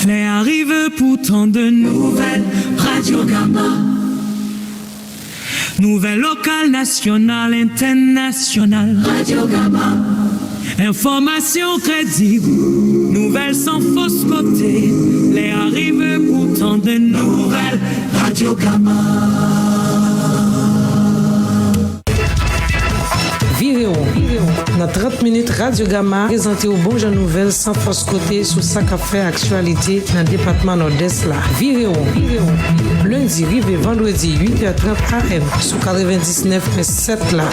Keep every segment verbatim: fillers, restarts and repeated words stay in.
Lè a rive pou tande nouvèl Radyo Gama. Nouvèl lokal, nasyonal, entènasyonal. Radyo Gama. Enfòmasyon kredib, nouvèl san fòs kote. Lè a rive pou tande nouvèl Radyo Gama. Vire won. Nan trant minit, Radyo Gama prezante w bon jan nouvèl san fòs kote sou sa k ap fè aktyalite nan depatman Nòdès la. Vire won. Lendi rive vandredi, uit è trant A M, sou katrevendiznèf pwen sèt la.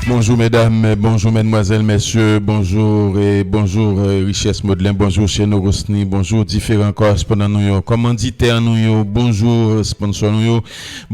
Bonjou medam, bonjou medmwazèl, mesye, bonjou, e bonjou, e, Richès Modlen, bonjou Cheno Rosny, bonjou diferan korèspondan nou yo, kòmanditè nou yo, bonjou, e, sponsò nou yo.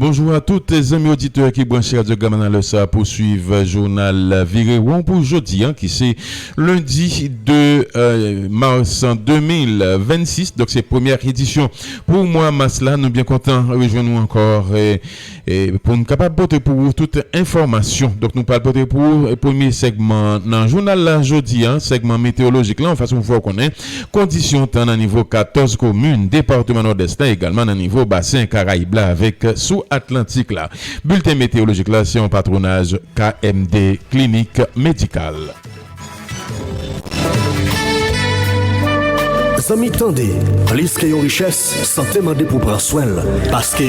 Bonjou a tout zanmi oditè ki branche Radyo Gama nan lè sa pou swiv jounal Vire Won pou jodi a, ki se lendi de, e, mas de mil vennsis, donk se premyè edisyon pou mwa mas la. Nou byen kontan rejwenn nou ankò, e, e, pou n kapab pote pou ou tout enfòmasyon. Donk nou pral pote pou ou, e, premye sègman nan jounal la jodi a, sègman meteyolojik la, yon fason pou fè w konnen kondisyon tan nan nivo katòz komin depatman Nòdès la, egalman nan nivo basen Karayib la avèk sou Atlantik la. Bilten meteyolojik la se yon patwonaj K M D Klinik Medikal. Zanmi, tande, plis ke yon richès, sante mande pou pran swen l. Paske,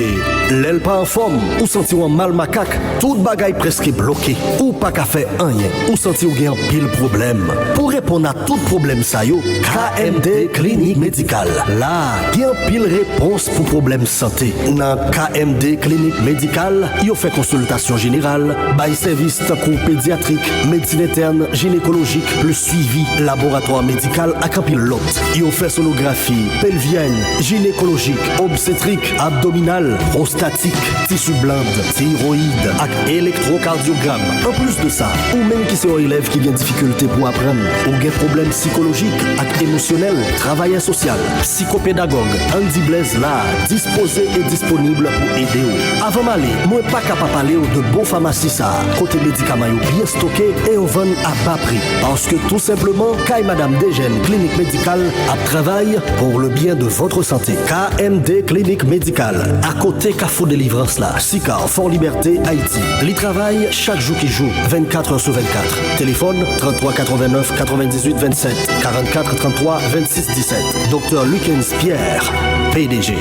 lè l pa anfòm, ou santi w an mal makak, tout bagay prèske bloke, ou pa ka fè anyen, ou santi w gen anpil pwoblèm. Pou reponn a tout pwoblèm sa yo, K M D Klinik Medikal la gen anpil repons pou pwoblèm sante. Nan K M D Klinik Medikal, yo fè konsiltasyon jeneral, bay sèvis tankou pedyatrik, medsin entèn, jinekolojik, plis swivi laboratwa medikal ak anpil lòt. Yo fè sonografi pelvyèn, jinekolojik, obstetrik, abdominal, pwostatik, tisi blann, tiroyid ak elektwokadyogram. Anplis de sa, ou menm ki se yon elèv ki gen difikilte pou aprann, ou gen pwoblèm sikolojik ak emosyonèl, travayè sosyal, sikopedagòg, Andy Blaise la dispoze e disponib pou ede w. Avan m ale, mwen pa ka pa pale w de bon famasi sa a, kote medikaman yo byen stoke e yo vann a ba pri. Paske tou senpleman, kay Madam Dejèn Klinik Medikal ap travay pour le bien de votre santé. K M D Klinik Medikal, akote Kafou Delivrans la, Sikar, Fò Libète, Ayiti. Li travay chak jou ki jou, vennkat è sou vennkat. Telefòn, trannntwa katrevennnèf katrevendizuit vennsenk, karannkat, trannntwa vennsis disèt. Doktè Luckens Pierre, P D G.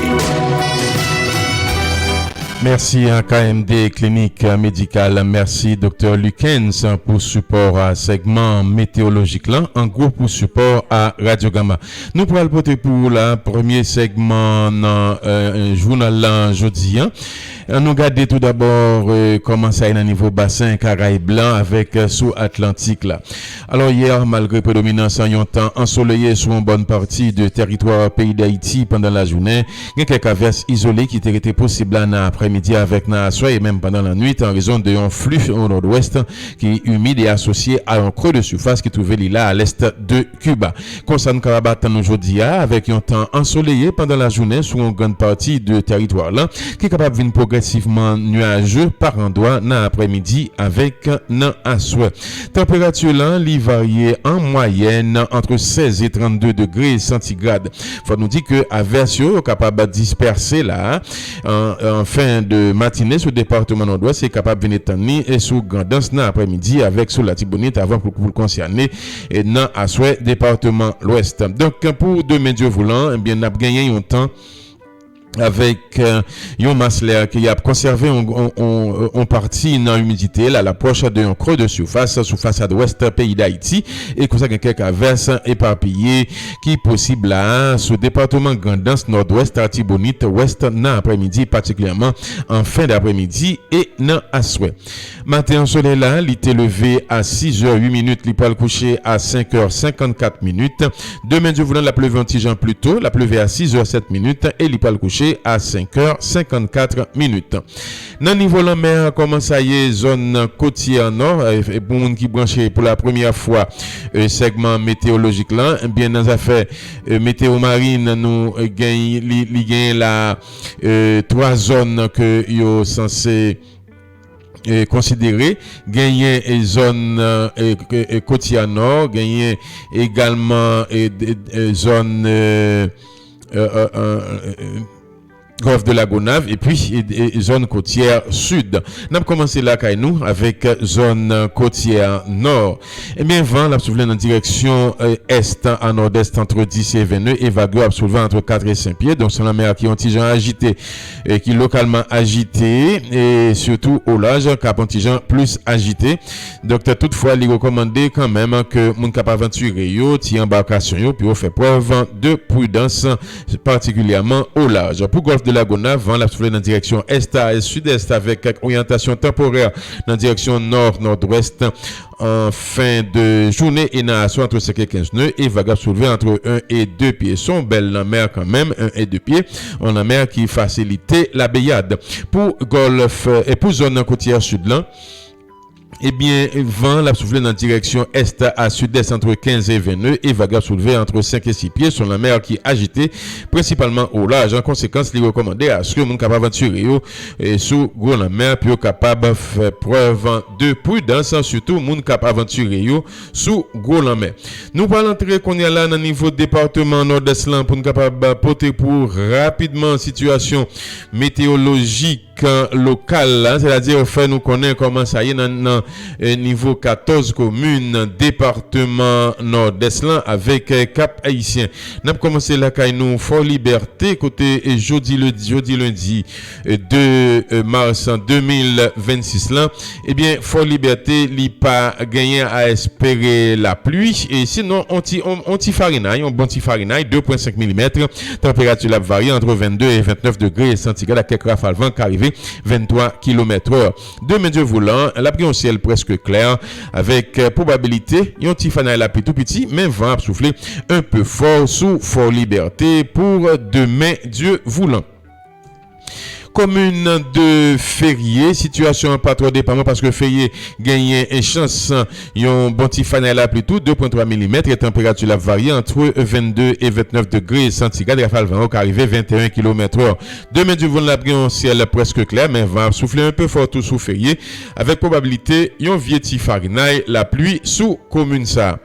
Mèsi a K M D Klinik Medikal, mèsi Doktè Luckens pou sipò a sègman meteyolojik lan, an gwo pou sipò a Radyo Gama. Nou pral pote pou ou la premye sègman nan, eh, jounal lan jodi a. Ann nou gade tou dabò, eh, kòman sa ye nan nivo basen Karayib lan avèk, eh, sou Atlantik la. Alò, yè, malgre predominans yon tan ansoleye sou yon bòn pati de tèritwa peyi Dayiti pandan lajounen, gen kèk avès izole ki te rete posib la nan aprèmidi avèk nan aswè e menm pandan lannwit an rezon de yon fli o nòdwès ki imid e asosye a yon kre de sifas ki twouve li la a lès de Kiba. Konsa, n kapab atann nou jodi a avèk yon tan ansoleye pandan lajounen sou yon grann pati de tèritwa lan ki kapab vin pwogrèsivman nyaje pa randwa nan aprèmidi avèk nan aswè. Tanperati lan, li varye an mwayèn ant sèz e trannde degre santigrad. Fò nou di ke avès yo, yo kapab dispèse la, an, an fen de matine sou depatman Nòdwès e kapab vin etann li e sou Grandans nan aprèmidi avèk sou Latibonit avan pou, pou l konsyane e nan aswè depatman Lwès. Donk, pou demen Dye voulan, ebyen, n ap genyen yon tan avèk yon mas lè ki ap konsève yon pati nan imidite la, lapwòch de yon kre de sifas sou fasad wès peyi Dayiti, e konsa gen kèk avès epapiye ki posib la sou depatman Grandans, Nòdwès, Latibonit, Wès nan aprèmidi, patikilyèman an fen daprèmidi e nan aswè. Maten an, solèy la, li te leve a sizè uit minit, li pral kouche a senkè senkannkat minit. Demen, Dye voulan, l ap leve yon ti jan pli to, l ap leve a sizè sèt minit e li pral kouche a senkè senkannkat minit. Nan nivo lanmè a, kòman sa ye, zòn kotyè nò, e, pou moun ki branche pou la premyè fwa, e, sègman meteyolojik lan, ebyen, nan zafè, e, meteyo marin, nou, e, gen, li, li gen la, e, twa zòn ke yo sanse e, konsidere, genyen, e, zòn, e, e, e, kotyè nò, genyen egalman, e, de- e, zòn, e, e, e, e, e, Gòf de Lagonav, epi, e, e, zòn kotyè sid. N ap kòmanse lakay nou avèk zòn kotyè nò. Ebyen, van l ap soufle nan direksyon, e, est a nòdès ant dis e venn e, e vag yo ap soulve ant kat e senk pye. Donk, se lanmè a ki yon ti jan ajite, e ki lokalman ajite, e sitou o laj, k ap yon ti jan plis ajite. Donk, toutfwa, li rekòmande kanmenm ke moun k ap avantire yo, ti anbakasyon yo, pou yo fè prèv de pridans, patikilyèman o laj. Pou Gòf de Lagonav, van l ap soufle nan direksyon est a sidès avèk kèk oryantasyon tanporè nan direksyon nò, nòdwès, an fen de jounen e nan aswè ant sèt e kenz nè e vag ap soulve ant en e de pye. Se yon bèl lanmè kanmenm, en e de pye, yon lanmè ki fasilite labeyad. Pou gòlf, e pou zòn kotyè sid lan, ebyen, van l ap soufle nan direksyon est a sidès ant kenz e venn nè e vag ap soulve ant senk e sis pye. Se yon lanmè ki ajite, prensipalman o laj. An konsekans, li rekòmande aske moun k ap avantire yo, e, sou gwo lanmè pou yo kapab fè prèv de pridans, sitou moun k ap avantire yo sou gwo lanmè. Nou pral antre kounye a la nan nivo depatman Nòdès lan pou n kapab pote pou rapidman sitiyasyon meteyolojik lokal la, sètadi fè nou konnen kòman sa ye nan, nan, e, nivo katòz komin depatman Nòdès lan avèk, e, Kap Ayisyen. N ap kòmanse lakay nou Fò Libète, kote, e, jodi lendi, jodi lendi, e, de, e, mas de mil vennsis lan, ebyen, Fò Libète, li pa genyen a espere lapli. E sinon, on ti, on, on ti farinay, on bon ti farinay, de pwen senk milimèt. Tanperati l ap varye ant vennde e ventnèf degre santigrad ak kèk rafal van ka rive venntwa kilomèt è. Demen, Dye voulan, l ap gen yon syèl prèske klè, avèk, e, pwobabilite yon ti farinay lapli tou piti, men van ap soufle un peu fort sou Fò Libète pou demen, Dye voulan. Komin de Ferye, sitiyasyon an pa twò depaman paske Ferye genyen chans yon bon ti farinay lapli tou, de pwen twa milimèt, e tanperati l ap varye ant vennde e ventnèf degre santigrad, rafal van yo ka rive venteyen kilomèt è. Demen, Dye voulan, l ap gen yon syèl prèske klè, men van ap soufle un peu fort tou sou Ferye, avèk pwobabilite yon vye ti farinay lapli sou komin sa a.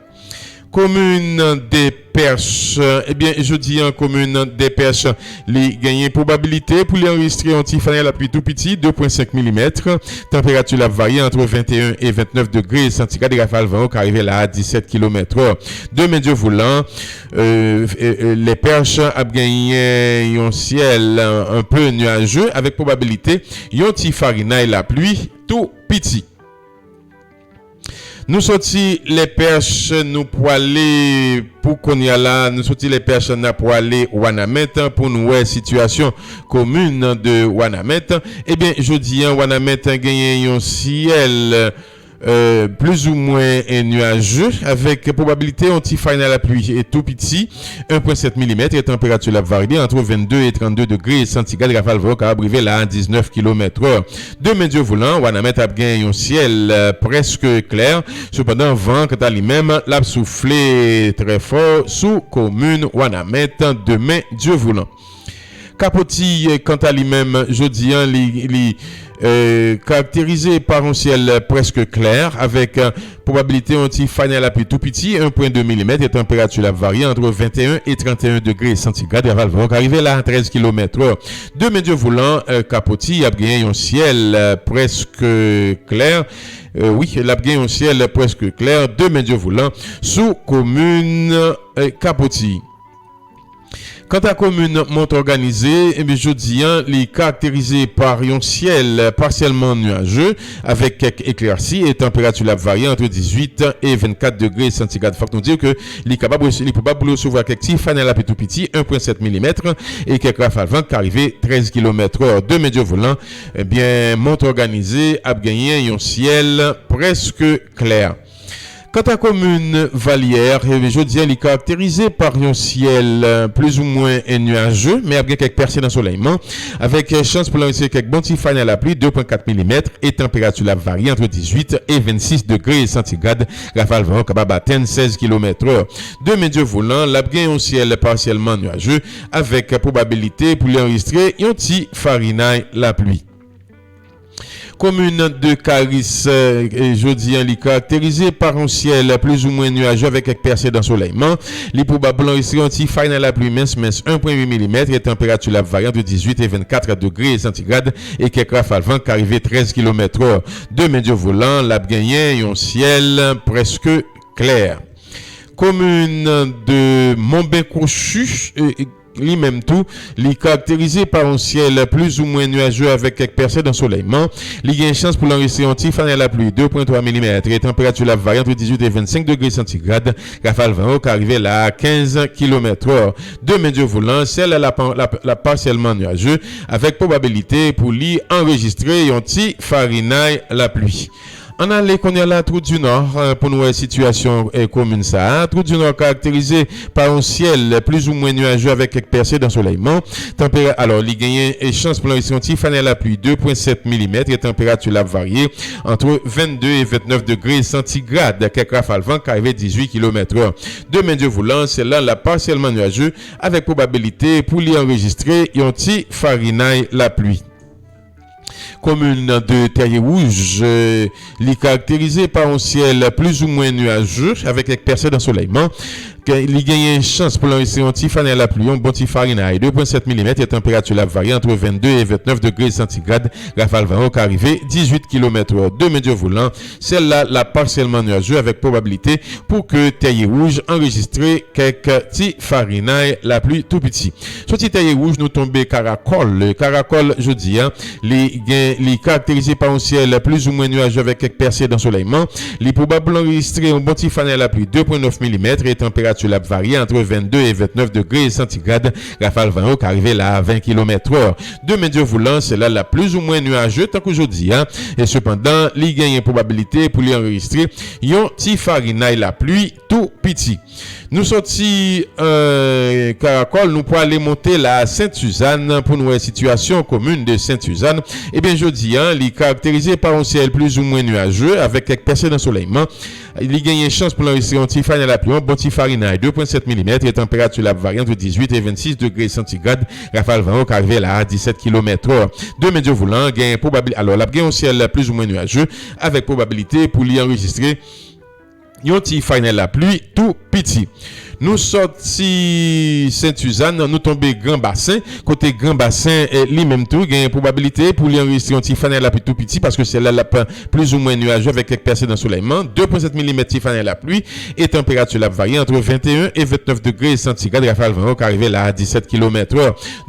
Komin Dèpèch, ebyen, jodi an, komin Dèpèch, li genyen pwobabilite pou li anrejistre yon ti farinay lapli tou piti, de pwen senk milimèt. Tanperati l ap varye ant venteyen e ventnèf degre santigrad, e rafal van yo ka rive la a disèt kilomèt è. Demen, Dye voulan, e, e, e, Lèpèch ap genyen yon syèl, e, un peu nuageux, avèk pwobabilite yon ti farinay lapli tou piti. Nou soti Lèpèch, nou pwale pou kounye a la, nou soti Lèpèch, n a pwale Wanament pou n wè sitiyasyon komin de Wanament. Ebyen, jodi an, Wanament genyen yon syèl, e, plizoumwen, e, nuaje, avèk pwobabilite yon ti farinay lapli, e, tou piti, un pwen sèt milimèt, e tanperati l ap varye ant vennde e trannde degre santigrad, rafal van yo kapab rive la a diznèf kilomèt è. Demen, Dye voulan, Wanament ap gen yon syèl, e, prèske klè. Sepandan, van an, kanta li menm, l ap soufle trè fò sou komin Wanament demen, Dye voulan. Kapoti, e, kanta li menm, jodi an, li, li, e, karakterize pa yon syèl prèske klè, avèk, e, pwobabilite yon ti farinay lapli tou piti, un pwen de milimèt, e tanperati l ap varye ant venteyen e trannteyen degre santigrad, rafal van yo ka rive la a trèz kilomèt è. Demen, Dye voulan, e, Kapoti ap genyen yon syèl, e, prèske klè. E, wi, l ap gen yon syèl prèske klè demen, Dye voulan, sou komin, e, Kapoti. Kanta komin Mont Organisé, ebyen, jodi a, li karakterize pa yon syèl pasyèlman nuaje, avèk kèk eklèsi, e tanperati la ap varye ant dizuit e vennkat degre santigrad. Fòk nou di ke li kapab, li pwobab pou l resevwa kèk ti fanè lapli tou piti, en pwen sèt milimèt, e kèk rafal van ka rive trèz kilomèt. Demen Dye voulan, ebyen, Mont Organisé ap genyen yon syèl prèske klè. Kanta komin Vallière, jodi a, li karakterize pa yon syèl, eh, plizoumwen nuaje, men ap gen kèk pèse nan solèyman, avèk, eh, chans pou l anrejistre kèk bon ti fanè lapli, de pwen kat milimèt, e tanperati la ap varye ant dizuit e vennsis degre santigrad. Rafal van yo kapab atenn sèz kilomèt. Demen Dye voulan, l ap gen yon syèl pasyèlman nuaje, avèk pwobabilite pou li anrejistre yon ti farinay lapli. Komin de Karis, eh, jodi a, li karakterize pa yon syèl plizoumwen nuaje avèk kèk pèse dan solèyman. Li pwobab pou l anrejistre yon ti farinay lapli mens, mens en pwen uit milimèt, e tanperati la ap varye ant dizuit e vennkat degre santigrad, e kèk rafal van ka rive trèz kilomèt. Demen Dye voulan, l ap genyen yon syèl prèske klè. Komin de Monben Kwochi, eh, li menm tou, li karakterize pa yon syèl plizoumwen nuaje avèk kèk pèse dan solèyman. Li gen chans pou l anrejistre yon ti fanè lapli, de pwen twa milimèt, e tanperati la ap varye ant dizuit e vennsenk degre santigrad. Rafal van yo ka rive la a kenz kilomèt. Demen Dye voulan, syèl la, la, la, la pasyèlman nuaje, avèk pwobabilite pou li anrejistre yon ti farinay lapli. Ann ale kounye a la Trou di Nò, eh, pou n wè sitiyasyon, eh, komin sa a. Trou di Nò karakterize pa yon syèl plizoumwen nuaje avèk kèk pèse dan solèyman. Tanpera-, alò, li genyen, eh, chans pou l anrejistre yon ti fanè lapli, de pwen sèt milimèt, e tanperati la ap varye ant vennde e vennèf degre santigrad. Kèk rafal van ka rive dizuit kilomèt. Demen Dye voulan, syèl la, la pasyèlman nuaje, avèk pwobabilite pou li anrejistre yon ti farinay lapli. Komin de Tèye Wouj, eh, li karakterize pa yon syèl plizoumwen nuaje, avèk kèk pèse dan solèyman. Ke li genyen chans pou l anrejistre yon ti fanè lapli, yon bon ti farinay, de pwen sèt milimèt, e tanperati la ap varye ant vennde e vennèf degre santigrad. Rafal van yo ka rive dizuit kilomèt. Demen Dye voulan, syèl la, la pasyèlman nuaje, avèk pwobabilite pou ke Tèye Wouj anrejistre kèk ti farinay lapli tou piti. Soti Tèye Wouj, nou tonbe Karakòl. Karakòl, jodi a, li gen, li karakterize pa yon syèl plizoumwen nuaje avèk kèk pèse dan solèyman. Li pwobab pou l anrejistre yon bon ti fanè lapli, de pwen nèf milimèt, e tanperati la ap varye ant vennde e vennèf degre santigrad. Rafal van yo ka rive la a ven kilomèt. Demen Dye voulan, syèl la, la plizoumwen nuaje tankou jodi a, e sepandan, li genyen pwobabilite pou li anrejistre yon ti farinay lapli tou piti. Nou soti, eh, Karakòl, nou prale monte la a Sent Sizàn pou n wè sitiyasyon komin de Sent Sizàn. Ebyen, jodi a, li karakterize pa yon syèl plizoumwen nuaje avèk kèk pèse dan solèyman. Li genyen chans pou l anrejistre yon ti fanè lapli, yon bon ti farinay, de pwen sèt milimèt, e tanperati la ap varye ant dizuit e vennsis degre santigrad. Rafal van yo ka rive la a disèt kilomèt. Demen Dye voulan, genyen pwobabil-, alò, l ap gen yon syèl plizoumwen nuaje, avèk pwobabilite pou li anrejistre yon ti farinay lapli tou piti. Nou soti Sent Sizàn, nou tonbe Gran Basen. Kote Gran Basen, eh, li menm tou, genyen pwobabilite pou li anrejistre yon ti farinay lapli tou piti, paske syèl la, l ap plizoumwen nuaje avèk kèk pèse dan solèyman. De pwen sèt milimèt ti farinay lapli, e tanperati la ap varye ant venteyen e vennèf degre santigrad. Rafal van yo ka rive la a disèt kilomèt.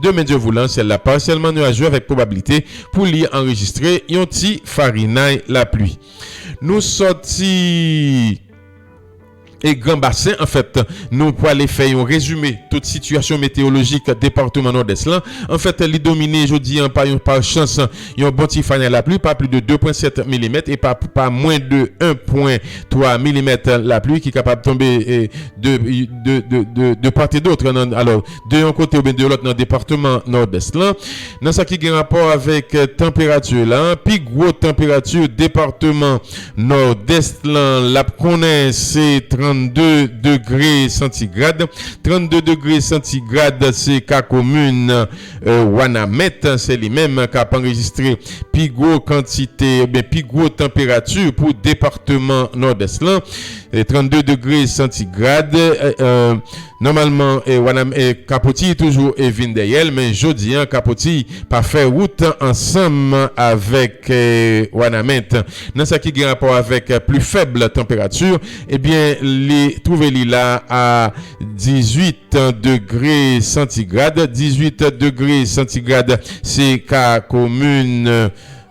Demen Dye voulan, syèl la pasyèlman nuaje avèk pwobabilite pou li anrejistre yon ti farinay lapli. Nou soti e Gran Basen, anfèt, nou prale fè yon rezime tout sitiyasyon meteyolojik depatman Nòdès lan. Anfèt, li domine jodi a pa yon, pa chans, yon bon ti farinay lapli, pa plis de de pwen sèt milimèt e pa, pa mwens de en pwen twa milimèt lapli ki kapab tonbe, eh, de, de, de, de, de part et d'autre, nan, alò, de yon kote oubyen de lòt nan depatman Nòdès lan. Nan sa ki gen rapò avèk, eh, tanperati la, pi gwo tanperati depatman Nòdès lan, l ap konnen se trannde degre santigrad. Trannde degre santigrad, se ka komin, eh, Wanament, se li menm k ap anrejistre pi gwo kantite, oubyen pi gwo tanperati pou depatman Nòdès lan. Eh, trannde degre santigrad, eh, eh, Nòmalman, e, Wanam-, e, Capotilly toujou, e, vin dèyè l, men jodi a, Capotilly pa fè wout ansanm avèk, e, Wanament. Nan sa ki gen rapò avèk, e, pli fèb tanperati, ebyen, li twouve li la a dizuit degre santigrad. Dizuit degre santigrad, se ka komin, e,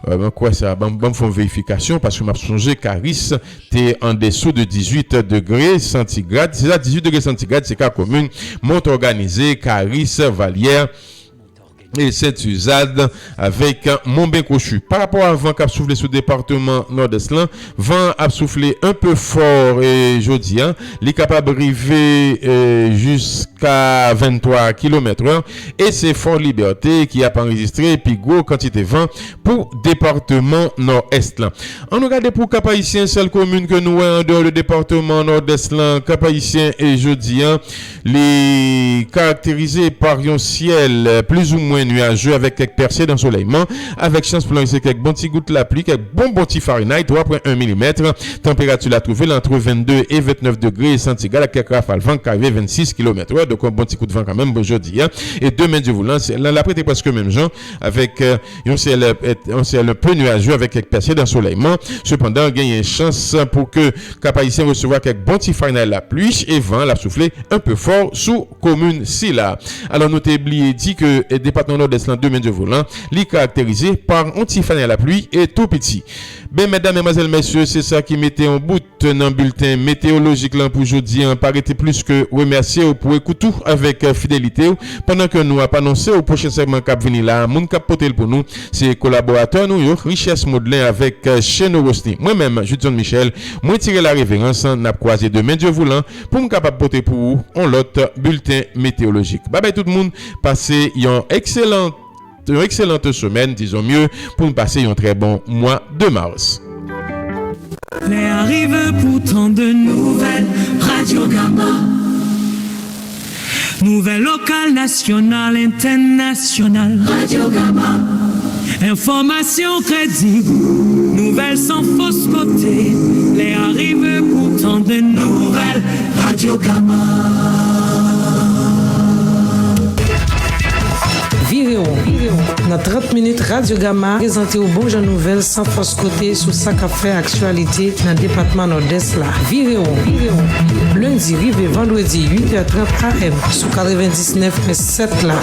mwen kwè sa, ban, ban m fè yon verifikasyon, paske m ap sonje Karis te andesou de dizuit degre santigrad. Se sa, dizuit degre santigrad, se ka komin Mont Organizé, Karis, Valyè, e Sent Sizad avèk Monben Kwochi. Pa rapò a van k ap soufle sou depatman Nòdès lan, van an ap soufle un peu fort, e, jodi a. Li kapab rive, e, jiska venntwa kilomèt è, e se Fort Liberté ki ap anrejistre pi gwo kantite van pou depatman Nòdès lan. Ann nou gade pou Kap Ayisyen, sèl komin ke nou wè andeyò de depatman Nòdès lan, Kap Ayisyen, e jodi a, li karakterize pa yon syèl plizoumwen nuaje avèk kèk pèse d'ansolèyman, avèk chans pou lanse kèk bon ti gout lapli, kèk bon bon ti farinay, twa pwen en milimèt. Tanperati la twouve l antre vennde e vennèf degre santigrad, ak kèk rafal van k ka rive vennsis kilomèt è. Donk, yon bon ti kout van kanmenm pou jodi a. E demen, Dye voulan, l ap rete prèske menm jan, avèk, e, yon syèl, e, yon syèl un peu nuaje avèk kèk pèse d'ansolèyman. Sepandan, genyen chans pou ke Kap Ayisyen resevwa kèk bon ti farinay lapli e van l ap soufle un peu fort sou komin sila. Alò, nou te bliye di ke, e, depatman Nòdès lan, demen, Dye voulan, li karakterize pa yon ti farinay lapli e tou piti. Ben, medam, madmwazèl, mesye, se sa ki mete yon bout nan bilten meteyolojik lan pou jodi a. Pa rete plis ke remèsye w pou ekout ou avèk, e, fidelite w, pandan ke nou ap anonse w pwochen segman k ap vini la, moun k ap pote l pou nou, se kolaboratè nou yo, Richès Modlen avèk, e, Cheno Rosny. Mwen menm, Judson Michel, mwen tire lareverans, n ap kwaze demen, Dye voulan, pou m kapab pote pou ou yon lòt bilten meteyolojik. Babay tout moun, pase yon ekselan, yon ekselant semèn, dizon mye, pou n pase yon trè bon mwa de mas. Lè a rive pou tande nouvèl Radyo Gama. Nouvèl lokal, nasyonal, entènasyonal. Radyo Gama. Enfòmasyon kredib, nouvèl san fos kote. Lè a rive pou tande nouvèl Radyo Gama. Vire won. Nan trant minit, Radyo Gama prezante w bon jan nouvèl san fos kote sou sa k ap fè aktyalite nan depatman Nòdès la. Vire won. Lendi rive vandredi, uit è trant A M sou katrevendiznèf pwen sèt la.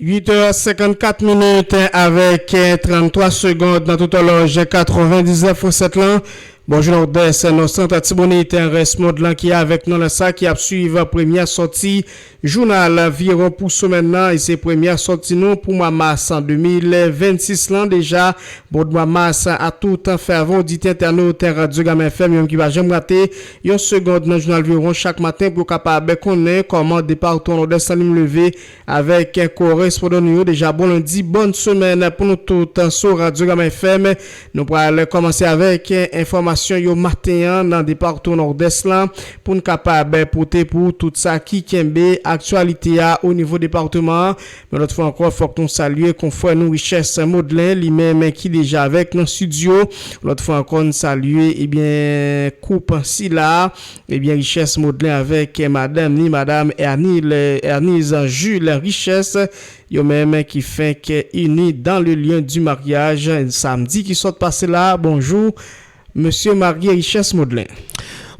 Uit è senkannkat minit avèk, eh, tranntwa segond nan tout òlòj katrevendiznèf pwen sèt lan. Bonjou Nòdès, Nò Sant, Latibonit, rès mond lan ki avèk nou nan sa ki ap swiv premyè sòti jounal Viwon pou semèn nan. E se premyè sòti nou pou mwa mas de mil vennsis lan deja. Bon, mwa mas a tout fèvan oditè entènot Radyo Gama F M yo menm ki pa janm rate yon segond nan jounal Viwon chak maten pou yo kapab konnen kòman depatman Nòdès lan li menm leve avèk korespondan nou yo. Deja bon lendi, bòn semèn pou nou tout sou Radyo Gama F M. Nou pral kòmanse avèk enfòmasyon yo maten an nan depatman Nòdès lan pou n kapab pote pou tout sa ki kenbe aktyalite a o nivo depatman an. Men lòt fwa ankò, fòk nou salye konfrè nou Richès Modlen, li menm ki deja avèk nan estidyo. Lòt fwa ankò, n salye, ebyen, koup sila, ebyen, Richès Modlen avèk madanm ni, madanm Ernil, Ernise Jules Richès. Yo menm ki fenk ini dans le lien du mariage, samdi ki sot pase la. Bonjou, mesye marye Richès Modlen.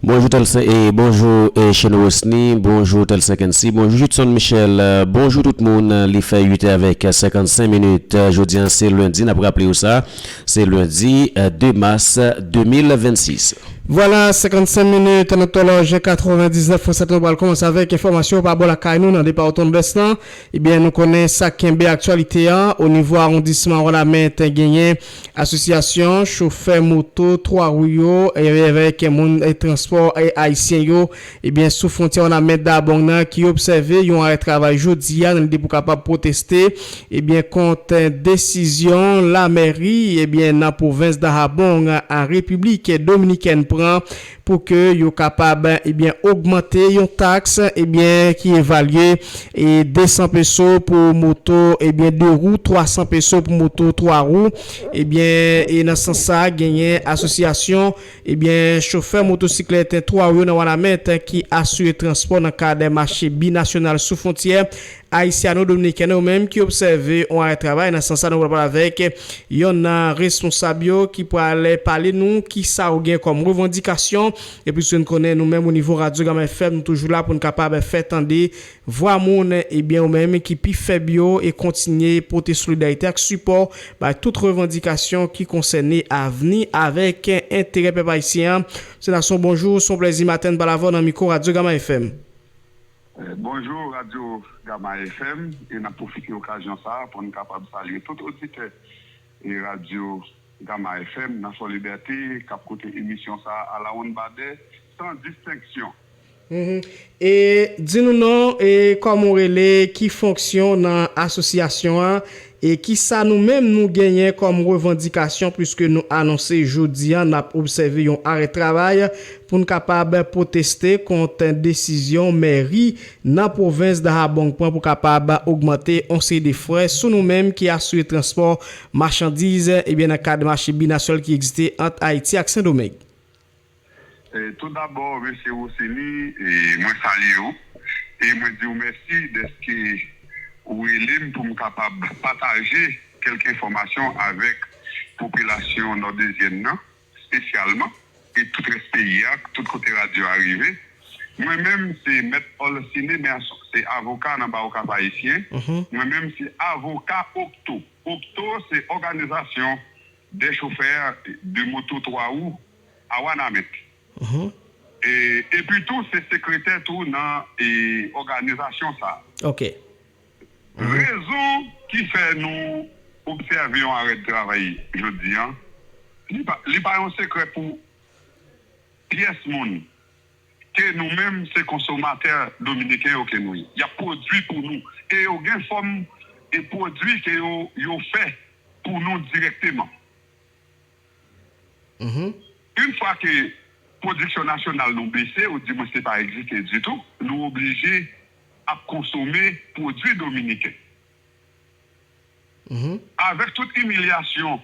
Bonjou Telsen e bonjou, eh, Cheno Wesny, bonjou Telsen Kensi, bonjou Judson Michel, eh, bonjou tout moun. Li fè uit è avèk senkannsenk minit. Jodi a se lendi, n ap raple w sa, se lendi, eh, de mas de mil vennsis. Vwala, senkannsenk minit nan tòlòj katrevendiznèf pwen sèt, nou pral kòmanse avèk enfòmasyon pa bò lakay nou nan depatman Nòdès lan. Ebyen, nou konnen sa kenbe aktyalite a o nivo awondisman Wanament, genyen asosyasyon chofè moto twa wou yo, e avèk moun, e, transpò, e, ayisyen yo, ebyen, sou fwontyè Wanament Dabong nan ki obsève yon arè travay jodi a nan lide pou kapab pwoteste, ebyen, kont desizyon lamèri, ebyen, nan pwovens Dahabong a Repiblik Dominikèn pran pou ke yo kapab, ebyen, ogmante yon taks, ebyen, ki evalye e de san peso pou moto, ebyen, de wou, twa san peso pou moto twa wou. Ebyen, e nan sans sa, genyen asosyasyon, ebyen, chofè motosiklèt twa wou yo nan Wanament ki asire transpò nan kad mache binasyonal sou fwontyè ayisyano-dominikèn yo menm ki obsève yon arè travay. Nan sans sa, nou pral pale avèk yonn nan responsab yo ki pral pale nou ki sa yo gen kòm revandikasyon. Epi, si nou konnen nou menm o nivo Radyo Gama F M, nou toujou la pou n kapab fè tande vwa moun, ebyen, yo menm ki pi fèb yo e kontinye pote solidarite ak sipò bay tout revandikasyon ki konsène avni avèk enterè pèp ayisyen an. Senasyon, bonjou, se yon plèzi maten n pale avè w nan mikwo Radyo Gama F M. Eh, bonjou, Radyo Gama F M, e n ap pwofite okazyon sa a pou n kapab salye tout oditè e Radyo Gama F M nan Fò Libète k ap koute emisyon sa a alawonnbadè, san distenksyon. Mhm. E di nou non, e kòman w rele, ki fonksyon w nan asosyasyon an, e kisa nou menm nou genyen kòm revandikasyon, piske nou anonse jodi a n ap obsève yon arè travay pou n kapab pwoteste kont desizyon mèri nan pwovens Dahabong pran pou kapab ogmante yon seri de frè sou nou menm ki asire transpò machandiz, ebyen, nan kad mache binasyonal ki egziste ant Ayiti ak Sendomeng. Eh, tout dabò, mesye Rosely, eh, mwen salye w e mwen di w mèsi dèske ou rele m pou m kapab pataje kèlke enfòmasyon avèk popilasyon nòdezyèn nan, espesyalman, e tout rès peyi a, tout kote radyo a rive. Mwen menm, se Mèt Paul Ciné, men se avoka nan bawo Kap Ayisyen. Mhm. Mwen menm, se avoka Okto. Okto, se Organisation des Chauffeurs de Moto twa wou a Wanament. Mhm. E, epi tou, se sekretè tou nan, e, òganizasyon sa a. Ok. Mhm. Rezon ki fè nou obsève yon arè de travay jodi a, li pa, li pa yon sekrè pou pyès moun, ke nou menm se konsomatè dominiken yo ke nou ye. Y ap pwodui pou nou. E yo gen fòm e pwodui ke yo, yo fè pou nou dirèkteman. Mhm. Yon fwa ke pwodiksyon nasyonal nou bese, ou di mwen se pa egziste ditou, nou oblije ap konsome pwodui dominiken. Mhm. Avèk tout imilyasyon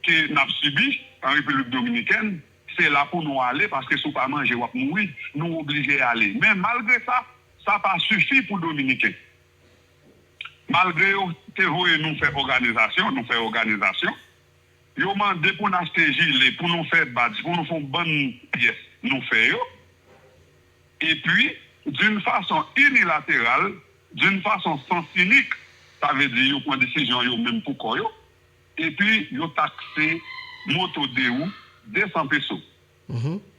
ke n ap sibi an Repiblik Dominikèn, se la pou nou ale, paske si w pa manje, w ap mouri, nou oblije ale. Men malgre sa, sa pa sifi pou Dominiken. Malgre yo te voye nou fè òganizasyon, nou fè òganizasyon, yo mande pou n achte jile, pou nou fè badj, pou nou fè yon bann pyès, nou fè yo. Epi, d'une façon unilatérale, d'une façon sens unique, Sa vle di yo pran desizyon yo menm pou kò yo, epi yo takse moto de wou de san peso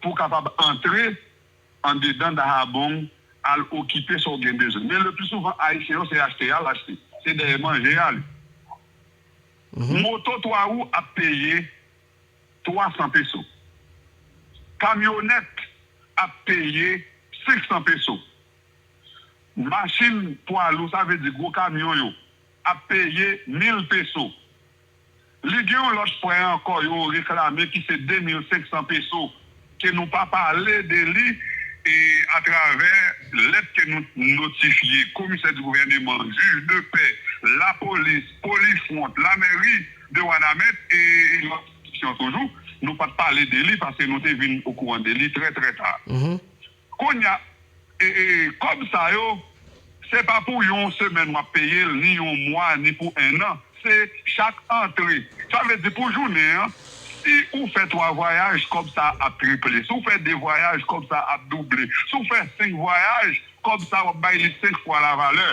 pou kapab antre andedan Dahabong al okipe sa w gen bezwen. Men le pli souvan, Ayisyen yo, se achte y al achte. Se dèyè manje y ale. Moto twa wou ap peye twa san peso. Kamyonèt ap peye senk san peso. Machin pwa lou, sa vle di gwo kamyon yo, ap peye mil peso. Li gen yon lòt frè ankò yo reklame ki se de mil senk san peso, ke nou pa pale de li, e atravè lèt ke nou notifye komisè di gouvèneman, jij de pè, lapolis, polifwont, lamèri de Wanament e, e lòt enstitisyon toujou, nou pa t pale de li paske nou te vin okouran de li trè, trè ta. Kounye a, e, e, kòb sa yo, se pa pou yon semèn w ap peye l, ni yon mwa, ni pou enn an. Se chak antre. Sa vle di pou jounen an, si ou fè twa vwayaj, kòb sa ap triple. Si ou fè de vwayaj, kòb sa ap double. Si ou fè senk vwayaj, kòb sa w ap bay li senk fwa lavalè.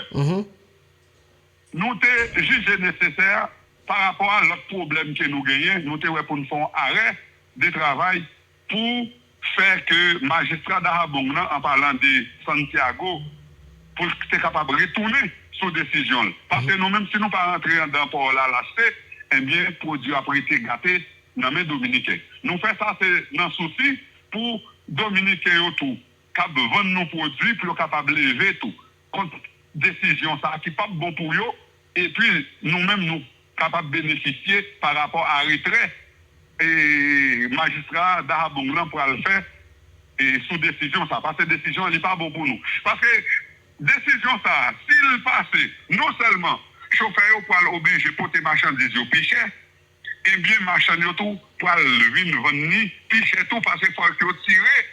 Nou te jije nesesè, pa rapò a lòt pwoblèm ke nou genyen, nou te wè pou n fè yon arè de travay pou fè ke majistra Dahabong nan, an palan de Santiago, pou l te kapab retounen sou desizyon l. Paske nou menm, si nou pa rantre anndan pò a al achte, ebyen, pwodui ap rete gate nan men Dominiken. Nou fè sa, se nan sousi pou Dominiken yo tou k ap vann nou pwodui pou yo kapab leve tou kont desizyon sa a ki p ap bon pou yo, epi nou menm nou kapab benefisye pa rapò a retrè e majistra Dahabong lan pral fè e sou desizyon sa a. Paske desizyon an li pa bon pou nou. Paske desizyon sa a, si l pase, non sèlman chofè yo pral oblije pote machandiz yo pi chè, ebyen machann yo tou pral vin vann li pi chè tou, paske fòk yo tire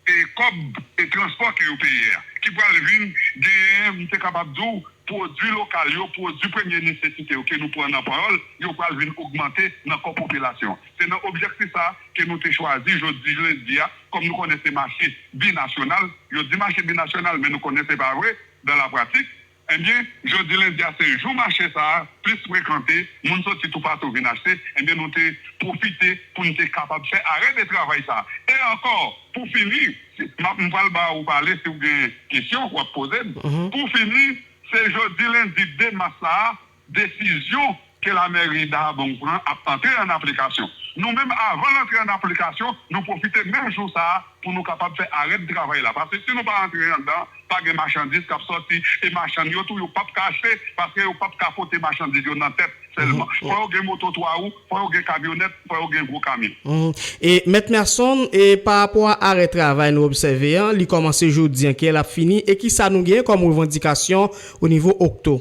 e kòb e transpò ke yo peye a, ki pral vin genyen, m te kapab di w, pwodui lokal yo, pwodui premye nesesite yo ke nou pran nan pawòl, yo pral vin ogmante nan kò popilasyon an. Se nan objektif sa a ke nou te chwazi jodi lendi a, kòm nou konnen se mache binasyonal, yo di mache binasyonal, men nou konnen se pa vre, dan la pratik, Ebyen, jodi lendi a se jou mache sa a plis frekante, moun soti toupatou vin achte, ebyen nou te pwofite pou n te kapab fè arè de travay sa a. E ankò, pou fini, m ap, m pral ba ou pale si w gen kesyon, w ap poze m. Pou fini, se jodi lendi de mas la a, desizyon ke lamèri Dahab pran ap antre an aplikasyon. Nou menm, avan l antre an aplikasyon, nou pwofite menm jou sa a pou nou kapab fè arèt travay la. Paske si nou pa antre anndan, pa gen machandiz k ap sòti, e machann yo tou, yo p ap ka achte, paske yo p ap ka pote machandiz yo nan tèt sèlman. Fò yo gen moto twa wou, fò yo gen kamyonèt, fò yo gen gwo kamyon. E, Mèt Merson, e pa rapò a arè travay nou obsève an, li kòmanse jodi an, kilè l ap fini, e kisa nou genyen kòm revandikasyon o nivo Okto?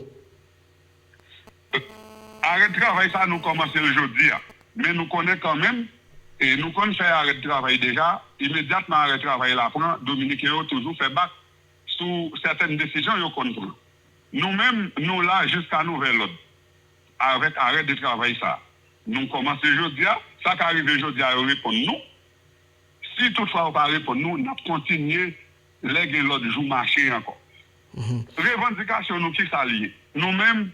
Arèt travay sa, nou kòmanse l jodi a. Men nou konnen kanmenm, e nou konn fè arèt travay deja, imedyatman arèt travay la pran, Dominiken yo toujou fè bak sou sètèn desizyon yo konn pran. Nou menm, nou la jiska nouvèl òd avèk arèt de travay sa. Nou kòmanse jodi a, sa ka rive jodi a, yo reponn nou. Si toutfwa yo pa reponn nou, n ap kontinye lè gen lòt jou mache ankò. Revandikasyon nou, kisa l ye? Nou menm,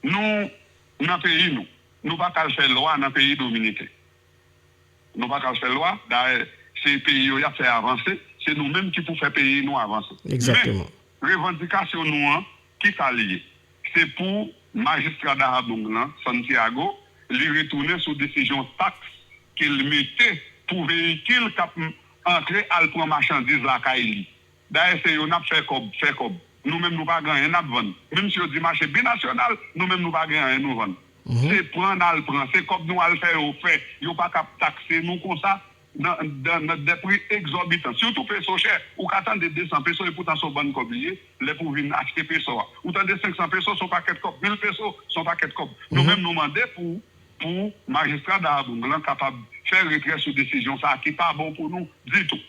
nou nan peyi nou. Nou pa ka al fè lwa nan peyi dominiken. Nou pa ka al fè lwa. Dayè, se peyi yo y ap fè avanse. Se nou menm ki pou fè peyi nou avanse. Men, revandikasyon nou an, kisa l ye? Se pou majistra Dahab lan, Santiago, li retounen sou desizyon taks ke l mete pou veyikil k ap antre al pran machandiz lakay li. Dayè, se yo n ap fè kòb, fè kòb. Nou menm, nou pa gen anyen n ap vann. Menm si yo di mache binasyonal, nou menm, nou pa gen anyen nou vann. Se pran n al pran. Se kòb nou al fè yo fè. Yo pa ka ap takse nou konsa nan, nan, nan de pri egzòbitan. Sitou peso chè, ou ka tande de san peso, epoutan se yon bann kòb li ye, lè pou w vin achte peso a. Ou tande senk san peso, se yon pakèt kòb, mil peso, se yon pakèt kòb. Nou menm, nou mande pou, pou majistra Dahab lan kapab fè retrè sou desizyon sa a ki pa bon pou nou ditou.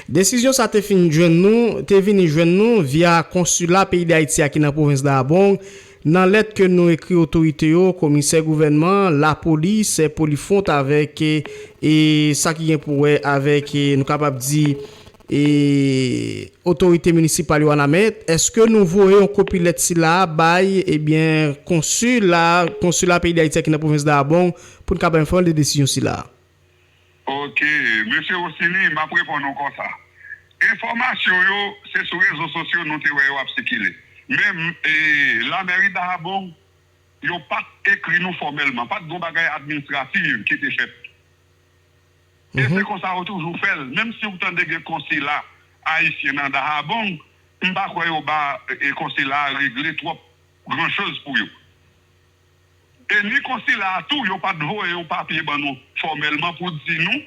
Desizyon sa te fin jwenn nou, te vini jwenn nou via konsila peyi Dayiti a ki nan pwovens Dahab, nan lèt ke nou ekri otorite yo, komisè gouvènman, lapolis, polifwont avèk, e, e sa ki gen pou wè avèk, e, nou kapab di, e otorite minisipal yo Wanament, èske nou voye yon kopi lèt sila a bay, ebyen, konsil la, konsil la peyi Dayiti a ki nan pwovens Dahab, pou n kapab enfòme de desizyon sila a? Ok, mesye Rossini, m ap reponn ou konsa. Enfòmasyon yo, se sou rezo sosyo nou te wè yo ap sikile. Men, e, lamèri Dahab, yo pa t ekri nou fòmèlman, pa t gon bagay administratif ki te fèt. E se konsa yo toujou fè l. Menm si w tande gen konsila ayisyen nan Dahab, m pa kwè yo ba, e, konsila a regle twòp gran choz pou yo. E ni konsila a tou, yo pa t voye yon papye ban nou fòmèlman pou di nou,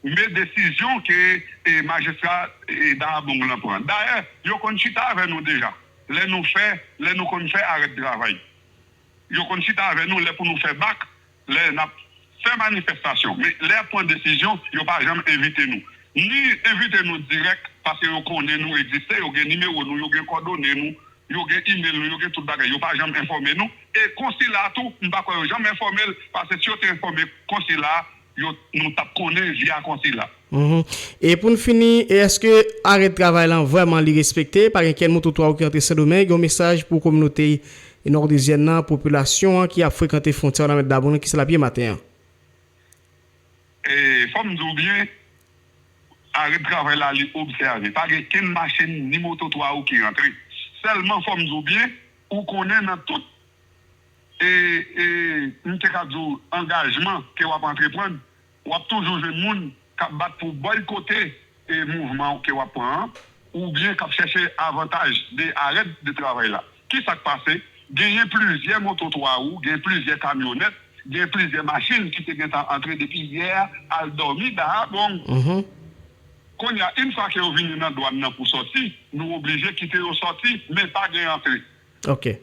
men desizyon ke, e, majistra, e, Dahab lan pran. Dayè, yo konn chita avè nou deja. Lè nou fè, lè nou konn fè arèt travay. Yo konn chita avè nou lè pou nou fè bak, lè n ap fè manifestasyon. Men lè y ap pran desizyon, yo pa janm envite nou. Ni envite nou dirèk, paske yo konnen nou egziste, yo gen nimewo nou, yo gen kòdone nou, yo gen email nou, yo gen tout bagay. Yo pa janm enfòme nou. E konsila tou, m pa kwè yo janm enfòme l, paske si yo te enfòme konsila, yo, nou t ap konnen via konsila. Mhm. E pou n fini, e èske arèt travay lan vrèman li respekte? Pa gen kenn moto twa ou ki antre Sendomeng, yon mesaj pou kominote nòdezyèn nan, popilasyon an ki ap frekante fwontyè Wanament Dahab lan, ki se l ap ye maten an? E fò m di w byen, arèt travay la li obsève. Pa gen kenn machin ni moto twa ou ki rantre. Sèlman fò m di w byen, ou konnen nan tout, e, e, m te ka di w angajman ke w ap antreprann, w ap toujou jwenn moun k ap bat pou bòykote, e, mouvman ke w ap pran an, oubyen k ap chèche avantaj de arèt de travay la. Kisa k pase? Genyen plizyè moto twa wou, gen plizyè kamyonèt, gen plizyè machin ki te gentan antre depi yè a al dòmi Dahab. Mhm. Kounye a, yon fwa ke yo vini nan dwàn nan pou sòti, nou oblije kite yo sòti, men pa gen antre. Ok.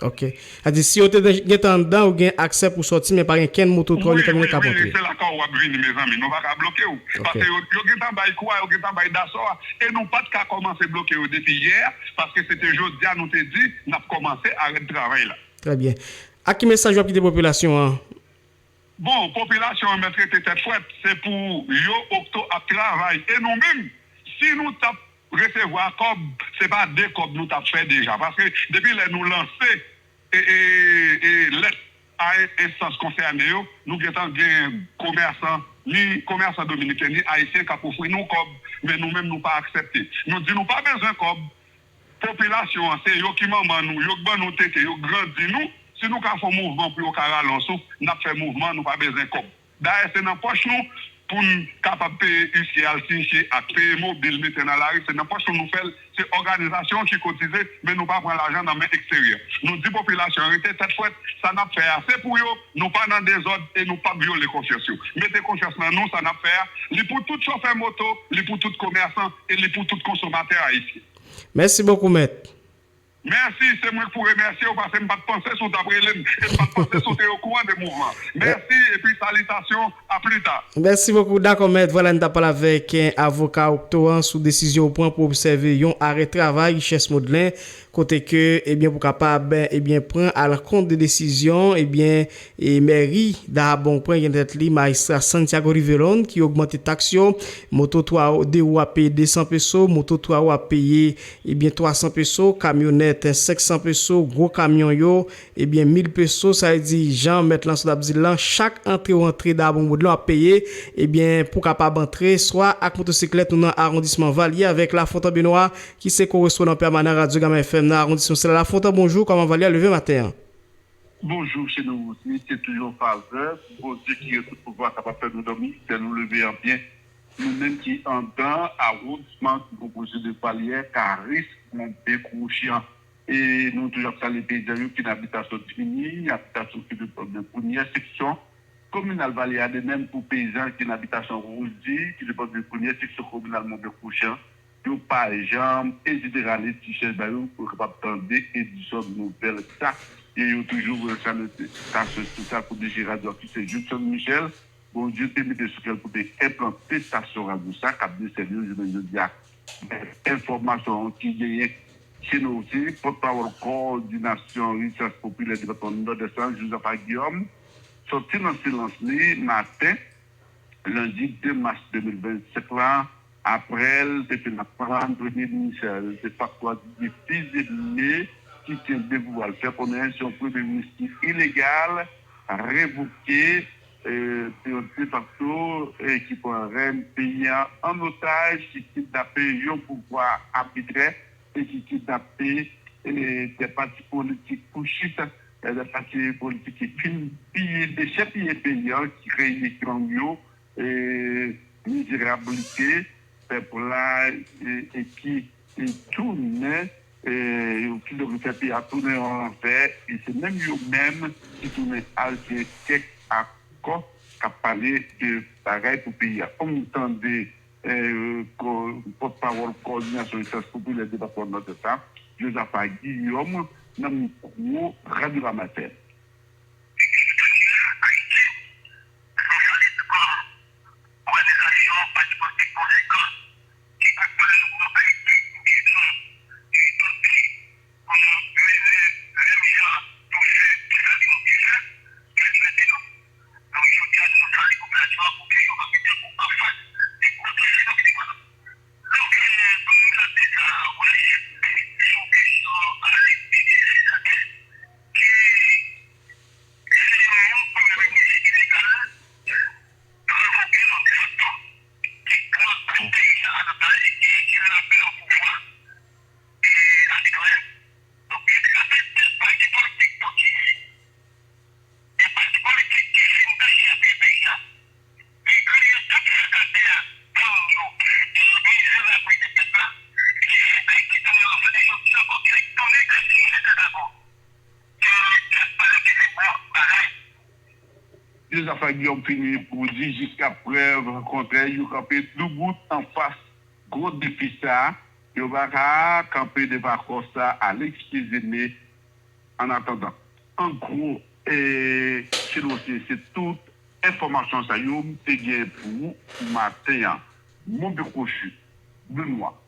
Ok. Sa di, si yo te gentan anndan, ou gen aksè pou sòti, men pa gen kenn moto twa ni kamyonèt k ap antre. Wi, wi, wi, se lakòl w ap vini, mezanmi. Nou pa ka bloke w. Ok. Paske yo, yo gentan bay kou a, yo gentan bay dasò a, e nou pa t ka kòmanse bloke yo depi yè, paske se te jodi a nou te di n ap kòmanse arèt travay la. Trè byen. Ak ki mesaj w ap kite popilasyon an? Bon, popilasyon an mèt rete tèt frèt, se pou yo Okto ap travay. E nou menm, si nou t ap resevwa kòb, se pa de kòb nou t ap fè deja. Paske depi lè nou lanse, e, e, e, lèt a enstans konsène yo, nou gentan gen komèsan, ni komèsan dominiken, ni ayisyen k ap ofri nou kòb, men nou menm nou pa aksepte. Nou di nou pa bezwen kòb, popilasyon an, se yo ki manman nou, yo k ban nou tete, yo k grandi nou. Si nou ka fè yon mouvman pou yo ka rale yon souf, n ap fè mouvman, nou pa bezwen kòb. Dayè, se nan pòch nou pou n kapab peye isye al siniche ak peye mobil, mete nan lari, se nan pòch nou nou fè l. Se òganizasyon an ki kotize, men nou pa pran lajan nan men eksteryè. Nou di popilasyon an rete tèt frèt, sa n ap fè a, se pou yo, nou pa nan dezòd e nou p ap vyole konfyans yo. Mete konfyans nan nou, sa n ap fè a, li pou tout chofè moto, li pou tout komèsan e li pou tout konsomatè ayisyen. Mèsi bokou, mèt. Mèsi, se mwen k pou remèsye w, paske m pa t panse si w t ap rele m, e m pa t panse si w te okouran de mouvman. Mèsi, epi salitasyon, a pli ta. Mèsi bokou. Dakò, mèt. Vwala, n t ap pale avèk, eh, avoka Okto an sou desizyon yo pran pou obsève yon arè travay Richesse Modelin, kote ke, ebyen, pou kapab, ebyen, pran al kont de desizyon, ebyen, e mèri Dahab pran, gen tèt li majistra Santiago Rivelón, ki ogmante taks yo. Moto twa de wou ap peye de san peso, moto twa wou ap peye, ebyen, twa san peso, kamyonèt senk san peso, gwo kamyon yo, ebyen, mil peso. Sa vle di, jan mèt lan sot ap di l lan, chak antre w antre Dahab Modelin w ap peye, ebyen, pou kapab antre swa ak motosiklèt ou nan awondisman Valye avèk Lafontan Benoit, ki se korespondan pèmanan Radyo Gama F M nan awondisman sila. Lafontan, bonjou, kòman Valye a leve maten an? Bonjou, Cheno Rosi, se toujou yon favè pou Bondye ki gen tout pouvwa kapab fè nou dòmi, fè nou leve an byen. Nou menm ki anndan awondisman ki konpoze de Valye, Karis, Monbè, Kouchan. E nou toujou ap salye peyizan yo ki nan abitasyon Dimini, abitasyon ki depann de Premyè, seksyon kominal Valye a, de menm pou peyizan ki nan abitasyon Wouzdi, ki depann de Premyè, seksyon kominal Monbè, Kouchan. Yo pa janm ezite rale ti chèz ba yo pou yo kapab tande edisyon nouvèl sa. E yo toujou voye salitasyon espesyal pou D G radyo a ki se Judson Michel. Bondye te mete sou kè l pou te enplante estasyon radyo sa k ap desèvi yo jounen jodi a. Men enfòmasyon ki genyen, Cheno Rosi, pòtpawòl kowòdinasyon Richès Popilè depatman Nòdès la, Josepha Guillaume, sòti nan silans li maten lendi de mas de mil vennsenk la, Apre l te fin aprann Premye Minis Defakto a ki gen plizyè ane ki kenbe pouvwa l, fè konnen se yon Premye Minis ki ilegal, revoke, e, se yon defakto, e, ki pran rèn peyi a an otaj, ki kidnape yon pouvwa abitrè e ki kidnape, e, de pati politik pouchis, e, de pati politik ki fin piye, dechèpiye peyi a, ki kreye gang yo, e, mizerablite pèp la, e, e ki, e, tounen, e, ki fè peyi a tounen yon lanfè, e se menm yo menm ki tounen al siyen kèk akò k ap pale de bagay pou peyi a. Kòm nou tande, e, pòtpawòl kowòdinasyon Résistance Populaire depatman Nòdès la, Josaphat Guillaume, nan mikwo Radyo Lamèten. Ayiti, se yon solid òganizasyon pati politik konsekan ki konprann pou Ayiti, e nou, e tout peyi, pou nou mennen menm jan touche pou sa ki nou te fè, pou libète nou. Donk, jodi a, nou salye popilasyon an pou ke yo kanpe tankou anfas de gwo danje k ap vini pran nou. Donk, e, pou nou gade sa, wè, sou kesyon Alex Didier César, ki se yon premye minis ilegal, revoke non defakto, ki pran tèt peyi a an otaj, ki kidnape yon pouvwa, e, abitrè. Donk, li te ka fè tèt pati politik pou ki, e pati politik ki fin dechèpiye peyi a, ki kreye tout sakatè a, gang yo, e mizè lavi de pèp la, ki fè Ayiti tounen anfè, e jodi a ankò ki retounen kase mizè tèt ankò. Josaphat Guillaume fini pou di, jiska prèv kontrè, yo kanpe doubout anfas gwo defi sa a, yo pa ka kanpe devan akò sa a, Alex Didier. Annatandan, an gwo, e, se dosye, se tout enfòmasyon sa yo m te gen pou ou maten an. Monpye Kwochi, Benoît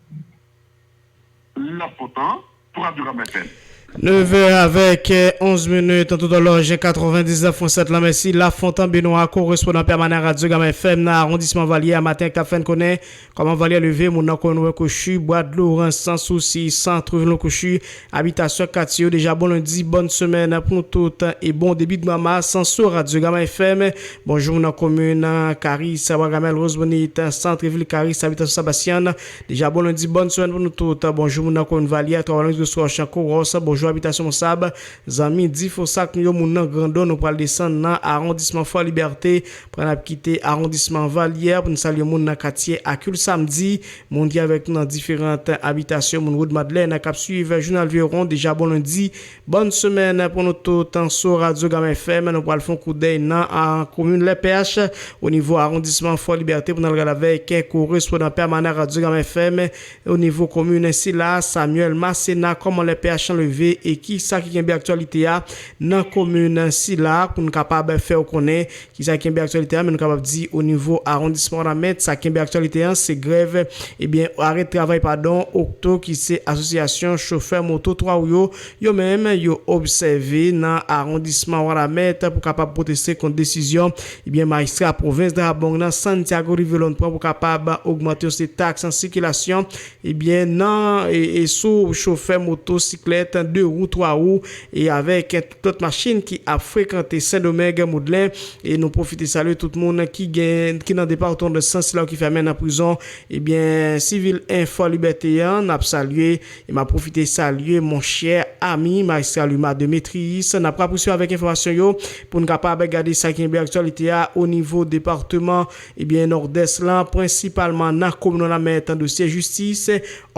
Lafontant, pou Radyo Gama F M. Nèv è avèk, e, onz minit, an tout òlòj, katrevendiznèf pwen sèt la. Mèsi Lafontant Benoît, korespondan pèmanan Radyo Gama F M nan awondisman Valye a maten an, k ap fè n konnen kòman Valye a leve, moun nan komin Kwochi, Bwa Dlo, Rans, San Sousi, Sant, Trivil Kwochi, abitasyon, katye yo. Deja bon lendi, bòn semèn pou nou tout, e bon debi dwa mas sou Radyo Gama F M. Bonjou, moun nan komin Karis, Bwa Gamèl, Wozbonit, Sant, Trivil, Karis, abitasyon Sabasyan. Deja bon lendi, bòn semèn pou nou tout. Bonjou, moun nan komin Valye, Twa Walanj, Gwo Swòch, Koros. Bonjou, abitasyon Monsab, zanmi Difosak nou yo, moun nan Grandon. Nou pral desann nan awondisman Fò Libète, pran n ap kite awondisman Valye pou n salye moun nan katye Akil Samdi, moun ki avèk nou nan diferan abitasyon, moun Wood Madlèn k ap swiv jounal Veron. Deja bon lendi, bòn semèn pou nou tout sou Radyo Gama F M. Nou pral fè yon koudèy nan, a, komin Lèpèch, o nivo awondisman Fò Libète, pou n al gade avèk korespondan pèmanan Radyo Gama F M o nivo komin sila, Samuel Masséna, kòman Lèpèch leve e kisa ki kenbe aktyalite a nan komin sila, pou n kapab fè w konnen kisa ki kenbe aktyalite a, men nou kapab di o nivo awondisman Wanament, sa kenbe aktyalite an, se grèv, ebyen, arè travay, padon, Okto, ki se asosyasyon chofè moto twa wou yo, yo menm, yo obsève nan awondisman Wanament pou kapab pwoteste kont desizyon, ebyen, majistra pwovens Dajabón nan Santiago Rivelón pran pou kapab ogmante yon seri taks an sikilasyon, ebyen, nan, e, e sou chofè motosiklèt de wou, twa wou, e avèk tout lòt machin ki ap frekante Sendomeng, Modlen. E nou pwofite salye tout moun ki gen, ki nan depatman Nòdès, sila yo ki fèmen nan prizon, ebyen, sivil en Fò Libète an, n ap salye, e m ap pwofite salye monchè ami, majistra Luma Demetrius. N ap rapouswiv avèk enfòmasyon yo pou n kapab gade sa ki kenbe aktyalite a o nivo depatman, ebyen, Nòdès lan, prensipalman nan komin Wanament, dosye jistis,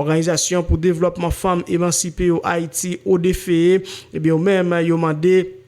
Òganizasyon pou Devlòpman Fanm Emansipe yo Ayiti, O D F E, ebyen, yo menm, yo mande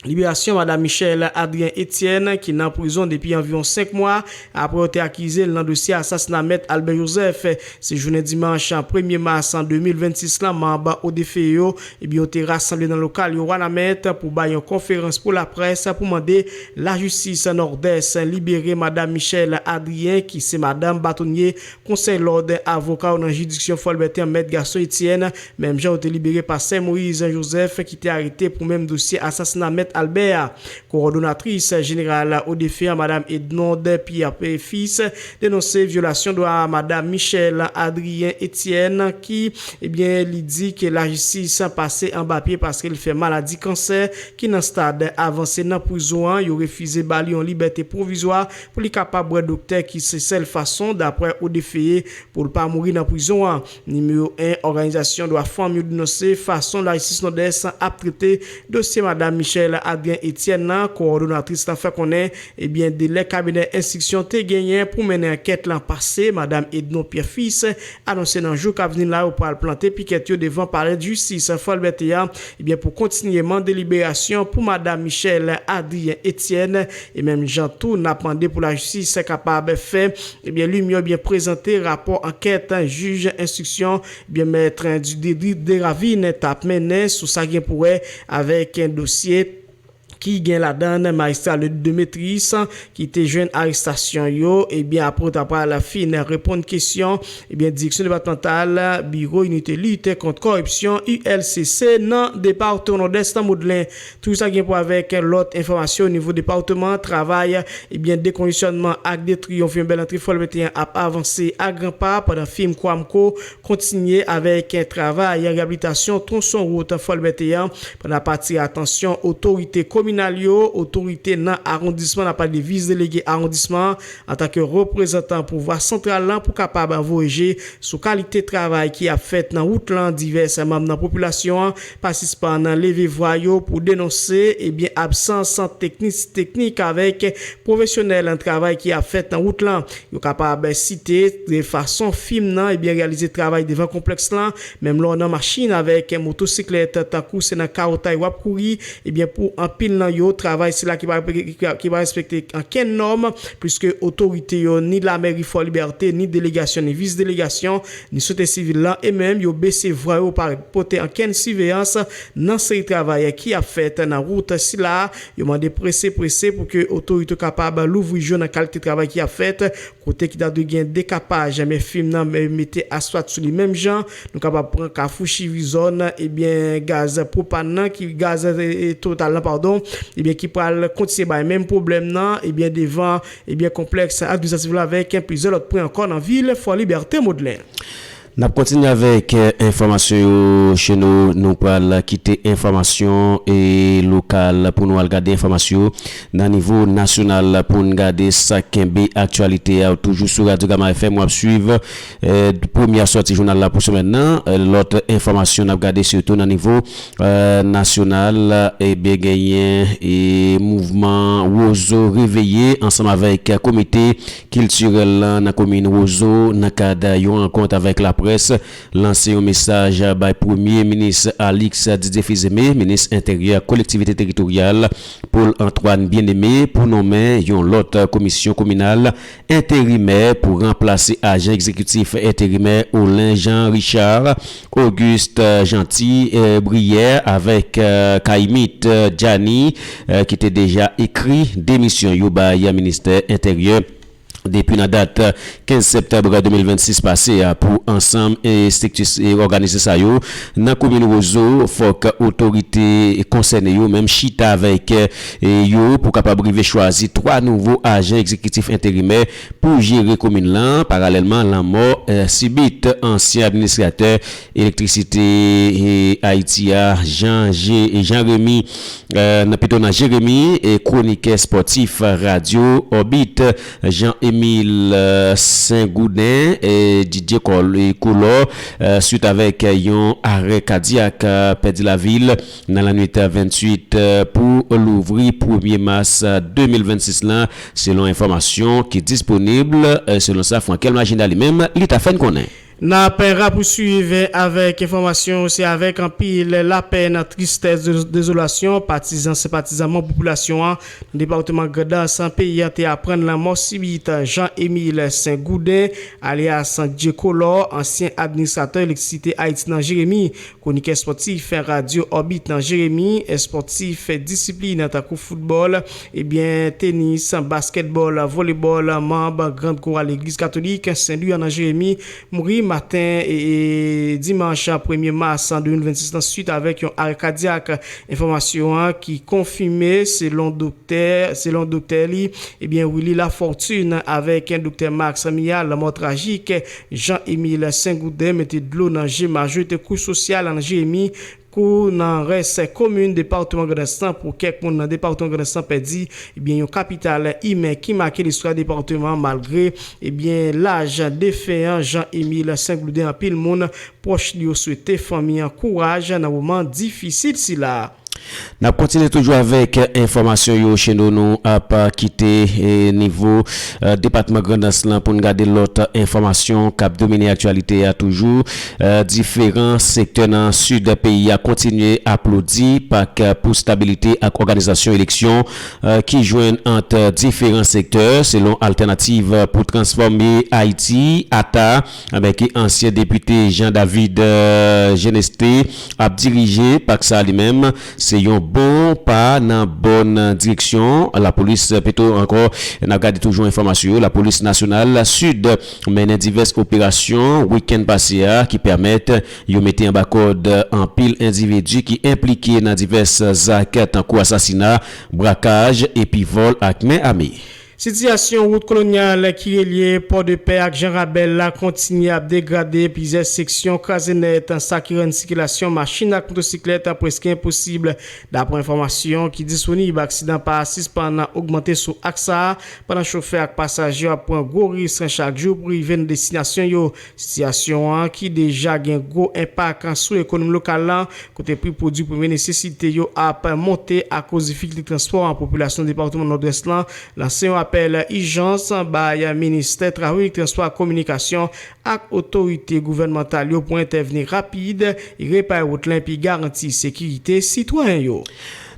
liberasyon madan Michèle Adrien Etienne, ki nan prizon depi anviwon senk mwa, apre yo te akize l nan dosye asasina mèt Albert Joseph. Se jounen dimanch premye mas de mil vennsis lan, manm O D F E yo, ebyen, yo te rasanble nan lokal yo Wanament pou bay yon konferans pou laprès pou mande lajistis Nòdès libere madan Michèle Adrien, ki se madanm batonye konsèy lòd avoka yo nan jiridiksyon Fò Libète an, mèt Gaston Etienne, menm jan yo te libere pastè Moïse Joseph, ki te arete pou menm dosye asasina mèt Albert. Kowòdonatris jeneral ODEFE an, Madam Ednonde Pierre Fils, denonse vyolasyon dwa Madam Michelle Adrien Etienne ki, ebyen, li di ke lajistis pase anba pye paske li fè maladi kansè ki nan stad avanse nan prizon an. Yo refize ba li yon libète pwovizwa pou li kapab wè doktè ki se sèl fason, daprè ODEFE, pou l pa mouri nan prizon an. Nimewo en, òganizasyon dwa fanm yo denonse fason lajistis Nòdès ap trete dosye Madam Michelle Adrien Etienne nan. Kowòdonatris lan fè konnen, ebyen, delè kabinè enstriksyon te genyen pou mennen ankèt lan pase. Madam Ednon Pierre Fils anonse nan jou k ap vini la yo pral plante pikèt yo devan palè jistis Fòlbète a, ebyen, pou kontinye mande liberasyon pou Madam Michelle Adrien Etienne. E menm jan tou, n ap mande pou lajistis kapab fè, ebyen, limyè, ebyen, prezante rapò ankèt jij enstriksyon, ebyen, mèt Didri Deravine t ap mennen sou sa gen pou wè avèk dosye ki gen ladan majistra Ledou Demetris ki te jwenn arestasyon yo, ebyen, apre yo ta pral fin reponn kesyon, ebyen, direksyon depatmantal Biwo Inite Lit Kont Kòripsyon, U L C C, nan depatman Nòdès lan. Modlen, toujou sa gen pou avèk lòt enfòmasyon o nivo depatman travay, ebyen, dekonjesyònman ak detwi yon vyen bèl antre Fòlbète an ap avanse a gran pa pandan fim Kwamco kontinye avèk travay reyabilitasyon twonson wout Fòlbète an. Pandan pati atansyon otorite kominal yo, otorite nan awondisman, n ap pale de vis delege awondisman an, antanke reprezantan pouvwa santral lan, pou kapab voye je sou kalite travay ki ap fèt nan wout lan. Divès manm nan popilasyon an pa sispann leve vwa yo pou denonse, ebyen, absans teknis, teknik avèk pwofesyonèl nan travay ki ap fèt nan wout lan. Yo kapab site de fason fim nan, ebyen, reyalize travay devan konplèks lan, menm lè w nan machin avèk motosiklèt, tankou se nan kawotay w ap kouri, ebyen, pou anpil nan yo, travay sila ki pa, ki pa respekte ankenn nòm, pliske otorite yo, ni lamèri Fò Libète, ni delegasyon, ni vis delegasyon, ni sosyete sivil lan, e menm yo bese vwa yo, pa pote ankenn siveyans nan seri travay ki ap fèt nan wout sila. Yo mande prese, prese pou ke otorite yo kapab louvri je yo nan kalite travay ki ap fèt, kote ki ta dwe gen dekapaj, men fim nan, men mete asfalt sou li menm jan. Nou kapab pran Kafou Chirizòn, ebyen, gaz pwopàn nan, ki gaz, e, e, total lan, padon, ebyen, ki pral kontinye bay menm pwoblèm nan, ebyen, devan, ebyen, konplèks administratif la avèk plizyè lòt pwen ankò nan vil Fò Libète. Modlen. N ap kontinye avèk, eh, enfòmasyon yo, Cheno. Nou pral kite enfòmasyon, eh, lokal pou nou al gade enfòmasyon nan nivo nasyonal pou n gade sa k kenbe aktyalite a. Toujou sou Radyo Gama F M, w ap swiv, eh, premyè sòti jounal la pou semèn nan. Eh, lòt enfòmasyon n ap gade sitou nan nivo, eh, nasyonal, ebyen, genyen, eh, mouvman Wozo Reveye ansanm avèk komite kiltirèl lan nan komin Wozo, nan kad yon rankont avèk laprès, lanse yon mesaj bay Premye Minis Alix Didier Fils-Aimé, Minis Enteryè ak Kolektivite Teritoryal, Paul Antoine Bien-Aimé, pou nonmen yon lòt komisyon kominal enterimè pou ranplase ajan egzekitif enterimè Olin Jean Richard, Auguste, eh, Jeanty, eh, Brière avèk, eh, Caïmite, eh, Gianni, eh, ki te deja ekri demisyon yo bay ministè enteryè depi nan dat, eh, kenz septanm de mil vennsis pase a. Pou ansanm estrikti, eh, òganize sa yo nan komin Wozo, fòk otorite konsène yo menm chita avèk, eh, yo pou kapab rive chwazi twa nouvo ajan egzekitif enterimè pou jere komin lan, paralèlman lanmò, eh, sibit ansyen administratè elektrisite, eh, Ayiti a, Jean G-, Jean Remy, eh, nan, pito nan Jeremi, eh, kwonikè spòtif Radyo Orbit, Jean Émile, eh, Saint-Goudin, eh, Didier Col-, eh, Color, eh, swit avèk yon arè kadyak, eh, pèdi lavi l nan lannwit venntuit, eh, pou louvri premye mas, eh, de mil vennsis lan, selon enfòmasyon ki disponib, eh, selon sa Frankel Magina li menm, li ta fè n konnen. N ap rapousuiv avèk enfòmasyon, se avèk anpil lapèn, tristès, de-, dezolasyon, patizan, senpatizan, manm popilasyon an nan depatman Grandans, peyi an, te aprann lanmò sibit Jean Émile Saint-Goudin, alyas Djekolò, ansyen administratè elektrisite Ayiti nan Jeremi. Kwonikè spòtif Radyo Orbit nan Jeremi, spòtif disiplin tankou foutbòl, ebyen, tenis, baskètbòl, volebòl, manm Grand Chorale Legliz Katolik Sen Lwi an nan Jeremi, mouri maten e, e dimanch premye mas de mil vennsis lan swit avèk yon arè kadyak. Enfòmasyon an ki konfime selon doktè, selon doktè li, ebyen Willy Lafortune avèk doktè Max Mial, lanmò trajik Jean Émile Sengouden mete dlo nan je majorite kouch sosyal nan Jeremi, kou nan rès komin depatman Grandans lan pou kèk moun nan depatman Grandans lan pèdi, ebyen, yon kapital imen ki make listwa depatman malgre, ebyen, laj defen an Jean Émile Sengouden. Anpil moun pwòch li yo swete fanmi an kouraj nan moman difisil sila. N ap kontinye toujou avèk enfòmasyon yo, Cheno, nou ap kite, eh, nivo, eh, depatman Grandans lan pou n gade lòt enfòmasyon k ap domine aktyalite a toujou. Eh, diferan sektè nan sid peyi a kontinye aplodi pak pou stabilite ak òganizasyon eleksyon, eh, ki jwenn ant diferan sektè, selon Altènativ pou Transfòme Ayiti, ata, enben, ke ansyen depite Jean David, eh, Geneste ap dirije. Pak sa li menm, se yon bon pa nan bòn direksyon. Lapolis Petwo ankò, n ap gade toujou enfòmasyon yo. Lapolis Nasyonal Sid mennen divès operasyon wikenn pase a ki pèmèt yo mete anba kòd anpil endividi ki enplike nan divès zak tankou asasina, brakaj epi vòl ak men ame. Sitiyasyon wout kolonyal ki relye Pòdepè ak Jan Rabèl la kontinye ap degrade, plizyè seksyon kraze nèt, sa ki rann sikilasyon machin ak motosiklèt prèske enposib. Daprè enfòmasyon ki disponib, aksidan pa sispann ogmante sou aks sa a, pandan chofè ak pasaje yo ap pran gwo risk chak jou pou rive nan destinasyon yo. Sitiyasyon an, ki deja gen gwo enpak sou ekonomi lokal la, kote pri pwodui premye nesesite yo ap monte akoz difikilte transpò an, popilasyon depatman Nòdwès lan lanse yon apèl ijans bay ministè Travo, Transpò ak Kominikasyon ak otorite gouvènmantal yo pou entèvni rapid, repare wout lan epi garanti sekirite sitwayen yo.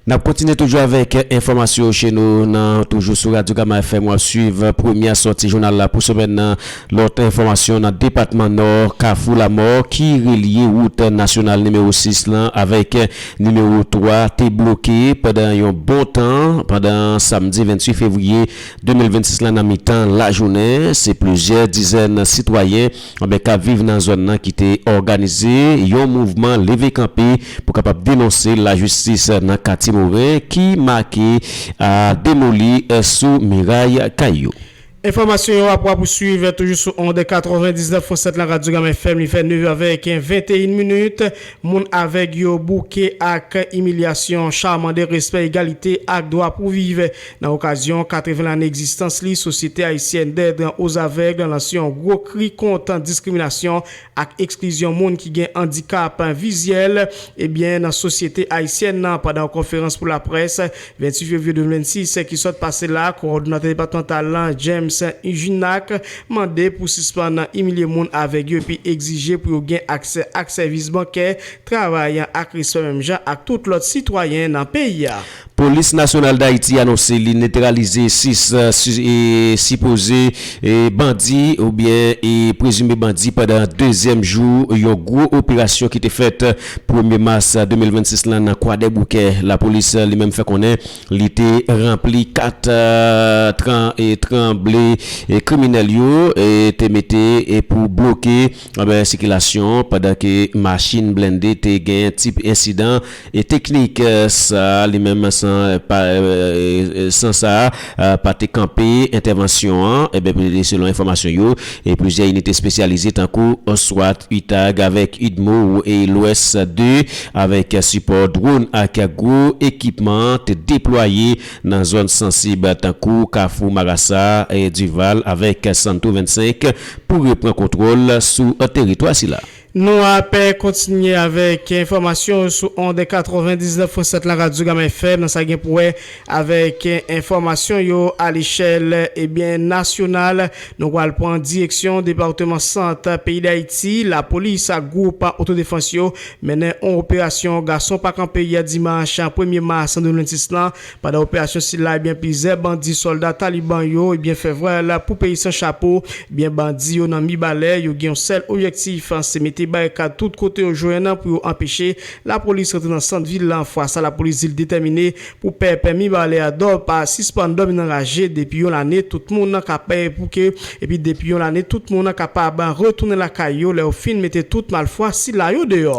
N ap kontinye toujou avèk enfòmasyon Cheno nan, toujou sou Radyo Gama F M, w ap swiv premyè sòti jounal la pou semèn nan. Lòt enfòmasyon nan depatman Nò, Kafou Lamò ki relye wout nasyonal nimewo sis lan avèk nimewo twa te bloke pandan yon bon tan, pandan samdi venntuit fevriye de mil vennsis lan nan mitan lajounen. Se plizyè dizèn sitwayen, anben, k ap viv nan zòn nan ki te òganize yon mouvman leve kanpe pou kapab denonse lajistis nan katye Moren ki make a demoli, eh, sou miray kay yo. Enfòmasyon yo ap wè pou swiv toujou sou ond katrevendiznèf pwen sèt lan Radyo Gama F M, li fè nevè avèk venteyen minit. Moun avèg yo bouke ak imilyasyon, chaman de respè, egalite ak dwa pou viv. Nan okazyon katreven lane egzistans li, Sosyete Ayisyèn dèd ozavèg lanse yon gwo kri kont diskriminasyon ak eksklizyon moun ki gen andikap vizyèl, ebyen, nan sosyete ayisyèn nan. Pandan yon konferans pou laprès venntuit fevriye de mil vennsis ki sot pase la, kowòdonatè depatmantal lan, James Ujinak, mande pou sispann imilye moun avèg yo epi egzije pou yo gen aksè ak sèvis bankè, travay ak respè menm jan ak tout lòt sitwayen nan peyi a. Polis Nasyonal Dayiti anonse li netralize sis, eh, si-, eh, sipoze, eh, bandi oubyen, eh, prezime bandi pandan dezyèm jou yon gwo operasyon ki te fèt premye mas de mil vennsis lan nan Kwadèboukè. Lapolis, eh, li menm fè konnen li te ranpli kat, eh, tran-, eh, tranble, eh, kriminèl yo, eh, te mete, eh, pou bloke, anben, sikilasyon pandan ke machin blende te gen tip ensidan e teknik, eh, sa li menm san, eh, pa, eh, eh, san sa, eh, pa te kanpe entèvansyon an. Ebyen, selon enfòmasyon yo, e plizyè inite espesyalize tankou swat, utag avèk udmo e lwès de, avèk sipò dwòn ak gwo ekipman te deplwaye nan zòn sansib tankou Kafou Marasa, eh, Dival avèk Santo vennsenk pou repran kontwòl sou teritwa sila. Nou ap kontinye avèk enfòmasyon sou ond katrevendiznèf pwen sèt lan Radyo Gama F M, nan sa gen pou wè avèk enfòmasyon yo alechèl, ebyen, nasyonal. Nou pral pran direksyon depatman Sant peyi Dayiti. Lapolis ak gwoup otodefans yo mennen yon operasyon gason pa kanpe yè dimanch premye mas de mil vennsis lan. Pandan operasyon sila, ebyen, plizyè bandi sòlda Taliban yo, ebyen, fè vwal pou peyi san chapo. Ebyen, bandi yo nan Mibalè, yo gen yon sèl objektif, se mete barikad tout kote yo jwenn pou yo anpeche lapolis rantre nan sant vil la. Fwa sa, lapolis di l detèmine pou pè pèmi ba Léa Dòb pa sispann dòmi nan raje depi yon lane. Tout moun kapab pou ke, epi depi yon lane, tout moun kapab retounen lakay yo lè yo fin mete tout malfwa sila yo deyò.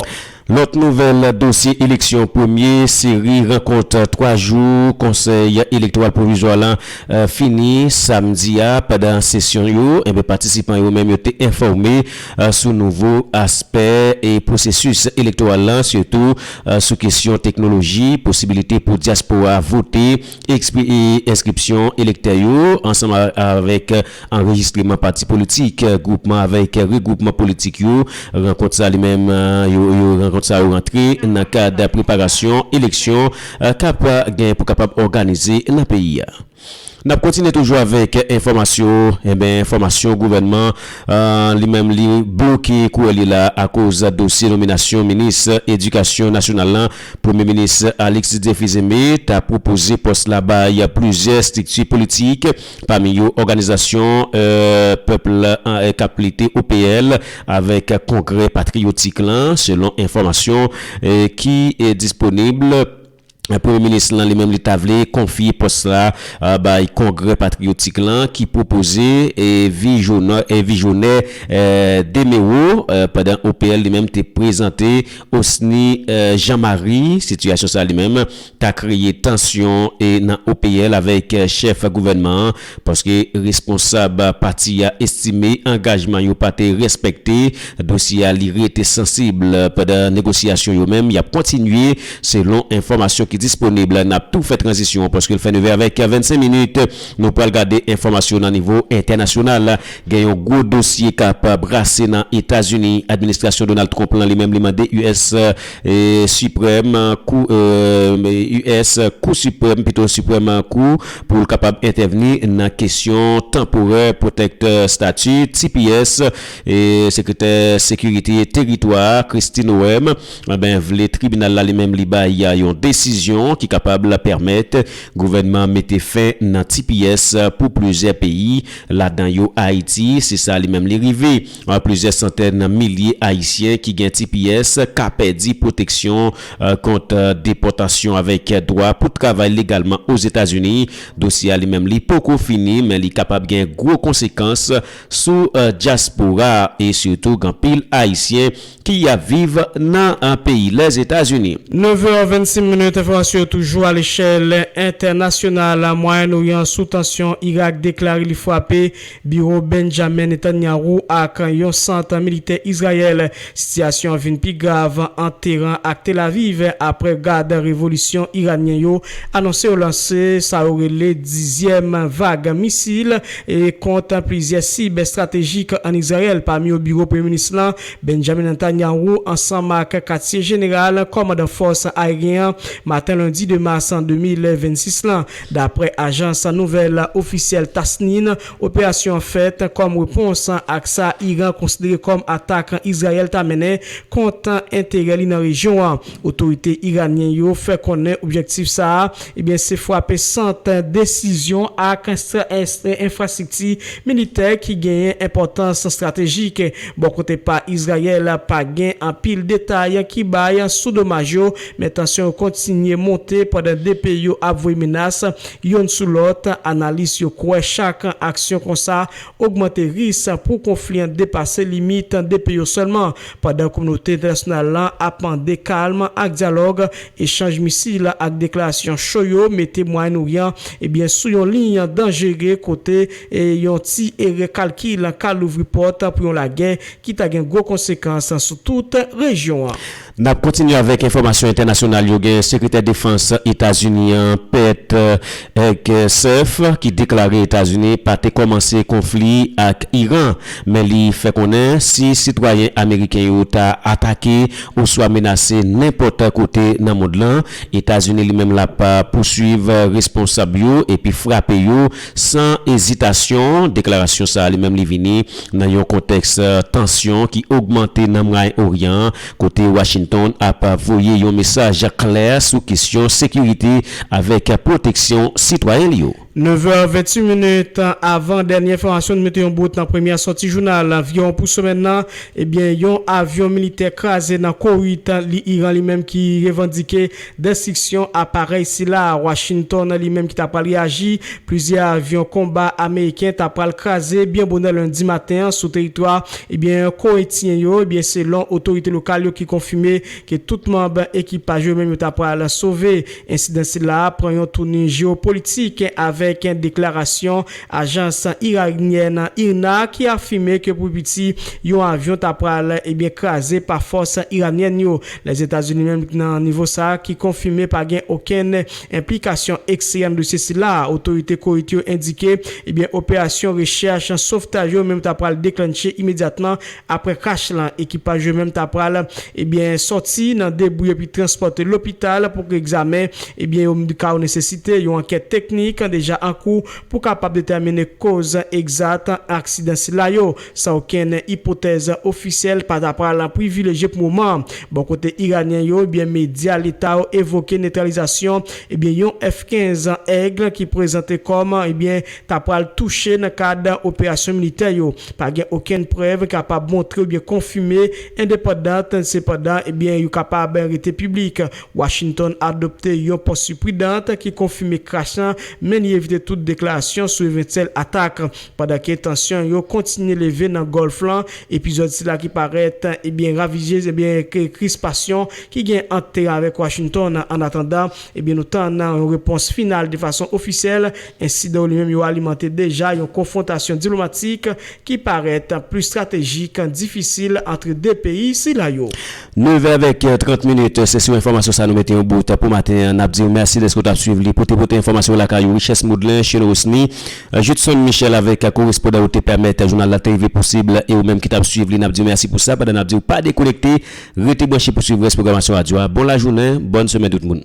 Lòt nouvèl, dosye eleksyon premye seri rankont twa jou Konsèy Elektoral Pwovizwa la, eh, fini samdi a. Pandan sesyon yo, enben, patisipan yo menm yo te enfòme, eh, sou nouvo aspè e pwosesis elektoral la, sitou, eh, sou kesyon teknoloji, posibilite pou dyaspora vote, ekspri-, e enskripsyon elektè yo, ansanm a-, avèk anrejistreman pati politik, gwoupman avèk regwoupman politik yo. Rankont sa li menm, eh, yo, yo, rankont sa yo rantre nan kad preparasyon eleksyon, eh, k ap gen pou kapab òganize nan peyi a. N ap kontinye toujou avèk enfòmasyon, enben, enfòmasyon gouvènman, eh, li menm li bloke kourè li la akoz dosye nominasyon minis edikasyon nasyonal lan. Premye minis Alix Dieuphizeme ta pwopoze pòs la bay plizyè estrikti politik, pami yo òganizasyon, eh, pèp la, eh, k ap lite O P L avèk Kongrè Patriyotik lan, selon enfòmasyon, eh, ki, eh, disponib. Premye minis lan li menm li ta vle konfye pòs la, eh, bay Kongrè Patriyotik lan ki pwopoze, eh, vijyonè, eh, vijyonè, eh, Demewo, eh, pandan O P L li menm te prezante Osni, eh, Jean Marie. Sitiyasyon sa li menm ta kreye tansyon e nan O P L avèk, eh, chèf gouvènman an, paske responsab pati a estime angajman yo pa te respekte. Dosye a li rete sansib pandan negosyasyon yo menm y ap kontinye, selon enfòmasyon ki disponib. N ap tou fè tranzisyon paske l fè nevè avèk vennsenk minit. Nou pral gade enfòmasyon nan nivo entènasyonal. Gen yon gwo dosye k ap brase nan Etazini. Administrasyon Donald Trump lan li menm li mande U S, eh, Siprèm Kou, eh, U S Kou Siprèm, pito Siprèm Kou, pou l kapab entèvni nan kesyon tanporè pwotèktè stati, T P S, e sekretè sekirite teritwa a, Kristi Noem, enben, vle tribinal la li menm li bay yon desizyon ki kapab pèmèt gouvènman mete fen nan T P S pou plizyè peyi, ladan yo Ayiti. Se sa li menm li rive. Plizyè santèn milye Ayisyen ki gen T P S ka pèdi pwoteksyon, eh, kont, eh, depòtasyon avèk dwa pou travay legalman Ozetazini. Dosye a li menm li poko fini, men li kapab gen gwo konsekans sou, eh, dyaspora e sitou gen anpil Ayisyen ki ap viv nan, eh, peyi Lèzetazini. Nevè vennsenk minit, enfòmasyon yo toujou a lechèl entènasyonal. Mwayen Oryan sou tansyon, Irak deklare li frape biwo Benjamin Netanyahu ak yon sant militè Izrayèl. Sitiyasyon an vin pi grav ant Teheran ak Tel Aviv apre gad revolisyon iranyen yo anonse yo lanse sa yo rele dizyèm vag misil e kont plizyè sib estratejik ann Izrayèl, pami yo biwo premye minis lan, Benjamin Netanyahu, ansanm ak katye jeneral kòmandan fòs ayeryen an, maten lendi de mas de mil vennsis lan. Daprè ajans nouvèl ofisyèl Tasnim, operasyon an fèt kòm repons ak sa Iran konsidere kòm atak Izrayèl ta mennen kont enterè li nan rejyon an. Otorite iranyen yo fè konnen objektif sa a, ebyen, se frape sant desizyon ak enstra-, enstra-, enfrastrikti militè ki genyen enpòtans estratejik. Bò kote pa Izrayèl, pa gen anpil detay ki bay sou domaj yo, men tansyon yo kontinye monte pandan de peyi yo ap voye menas youn sou lòt. Analis yo kwè chak aksyon konsa ogmante risk pou konfli an depase limit de peyi yo sèlman, pandan kominote entènasyonal lan ap mande kalm ak dyalòg. Echanj misil ak deklarasyon cho yo mete Mwayen Oryan, ebyen, sou yon liy danjere kote, e, yon ti erè kalkil ka louvri pòt pou yon lagè ki ta gen gwo konsekans sou tout rejyon an. N ap kontinye avèk enfòmasyon entènasyonal yo. Gen sekretè defans Etazini an, Pete Hegseth, ki deklare Etazini pa te kòmanse konfli ak Iran, men li fè konnen si sitwayen ameriken yo ta atake oswa menase nenpòt kote nan mond lan, Etazini li menm l ap, a, pousuiv responsab yo epi frape yo san ezitasyon. Deklarasyon sa a li menm li vini nan yon kontèks, a, tansyon ki ogmante nan Mwayen Oryan an, kote Washington ap voye yon mesaj klè sou kesyon sekirite avèk pwoteksyon sitwayen li yo. Nevè ventuit minit avan dènye enfòmasyon, nou mete yon bout nan premyè sòti jounal. Anviwon pou semèn nan, ebyen, yon avyon militè kraze nan Koweït, li Iran li menm ki revandike destriksyon aparèy sila. Washington li menm ki ta pral reyaji, plizyè avyon konba ameriken ta pral kraze byen bonè lendi maten an sou teritwa, ebyen, koweytyen yo, ebyen, selon otorite lokal yo ki konfime ke tout manm ekipaj yo menm yo ta pral sove. Ensidan sila a pran yon touni jewopolitik avèk deklarasyon ajans iranyèn IRNA ki afime ke pou piti yon avyon ta pral, ebyen, kraze pa fòs iranyèn yo. Lèzetazini menm nan nivo sa a ki konfime pa gen okenn enplikasyon ekstèryè nan dosye sila. Otorite Koweit yo endike, ebyen, operasyon rechèch sovtaj yo menm ta pral deklanche imedyatman apre krach lan. Ekipaj yo menm ta pral, ebyen, sòti nan debri epi transpòte lopital pou ke egzamen, ebyen, yo ka nesesite. Yon ankèt teknik deja an kou pou kapab detèmine koz egzat aksidan sila yo. San okenn ipotèz ofisyèl pa ta pral privilejye pou moman. Bò kote iranyen yo, ebyen, medya leta yo evoke netralizasyon, ebyen, yon F kenz Aigle ki prezante kòm, ebyen, ta pral touche nan kad operasyon militè yo. Pa gen okenn prèv kapab montre oubyen konfime endepandan, sepandan, ebyen, yo kapab rete piblik. Washington adopte yon pòs pridan ki konfime krach lan, men li evite tout deklarasyon sou evantyèl atak. Pandan ke tansyon yo kontinye leve nan Gòlf lan, epizòd sila ki parèt, ebyen, ravije, ebyen, ke krispasyon ki gen ant Teheran avèk Washington. Annatandan, ebyen, nou tann yon repons final de fason ofisyèl. Ensidan yo li menm yo alimante deja yon konfwontasyon diplomatik ki parèt pli estratejik, difisil ant de peyi sila yo. Nevè avèk, eh, trant minit, se sou enfòmasyon sa nou mete yon bout pou maten an. N ap di w mèsi dèske w t ap swiv li. Pote pote enfòmasyon lakay ou, Richesse Moudlin, Shane Rosny, eh, Judson Michel avèk, eh, korespondan yo te pèmèt jounal la te rive posib. E ou menm ki t ap swiv li, n ap di w mèsi pou sa. Pandan n ap di w pa dekonekte, rete branche pou swiv rès pwogramasyon radyo a. Bon lajounen, bòn semèn tout moun.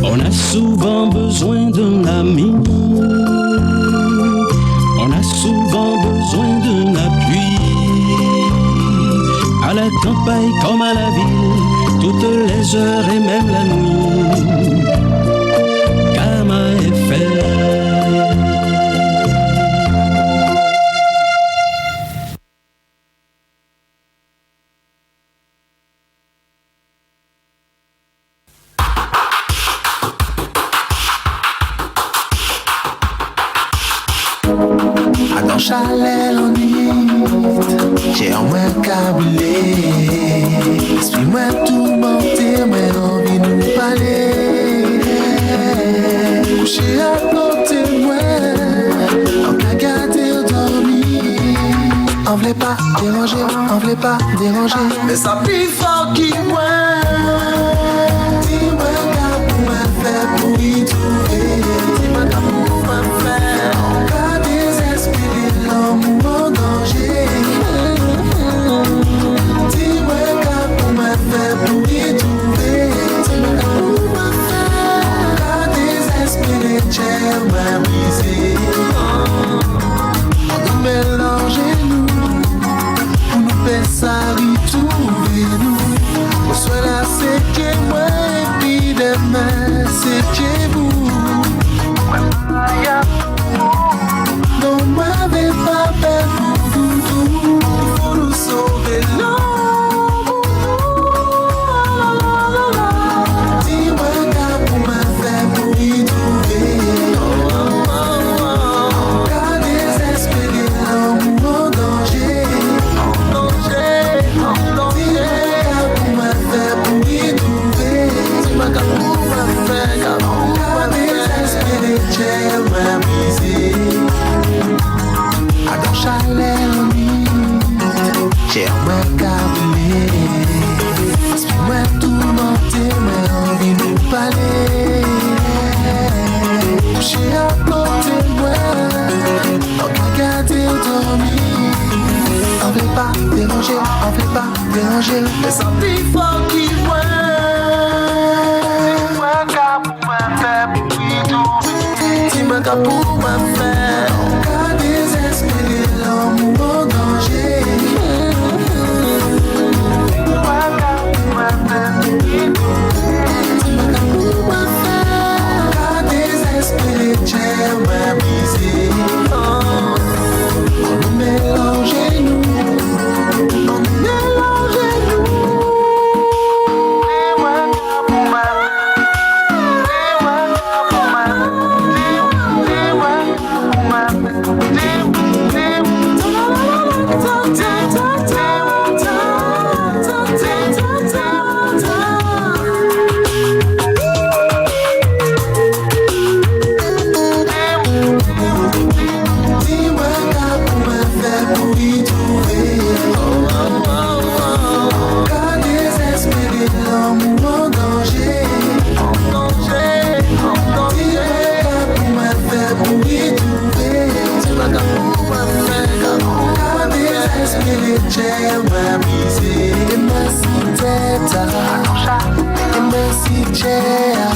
On a souvent besoin d'un ami. On a souvent besoin d'un appui. À la campagne comme à la ville, toutes les heures et même la nuit. Karma F M. Adan chalè lannwit, kè mwen ka brile. Lespri mwen toumante, mwen anvi nou pale. Kouche akote mwen, an ka gade w dòmi. An vle pa deranje, an vle pa deranje. Men sa pi fò ki mwen. Di mwen ka pou mwen fè pou li twouve. Di mwen ka pou mwen fè. An ka dezespere, lanmou an danje. Chè mwen ka boule, lespri mwen toumante, mwen anvi nou pale. Kouche akote mwen, an ka gade w dòmi. An vle pa deranje, an vle pa deranje, men sa pi fò ki mwen. Mwen ka pou mwen fè pou wi touve. Di mwen ka pou mwen fè. Ou ka dezespere, lanmou an danje. Mwen ka pou mwen fè pou wi touve. Di mwen ka pou mwen fè. Ou ka dezespere, tchè mwen brize. An nou melanje nou. An nou melanje nou. Di mwen ka pou mwen fè pou wi touve. Ka dezespere, lanmou an danje. Di mwen ka pou mwen fè pou wi touve. Ka dezespere, tchè mwen brize. Mete men sou tèt a. Mete men sou tchè a.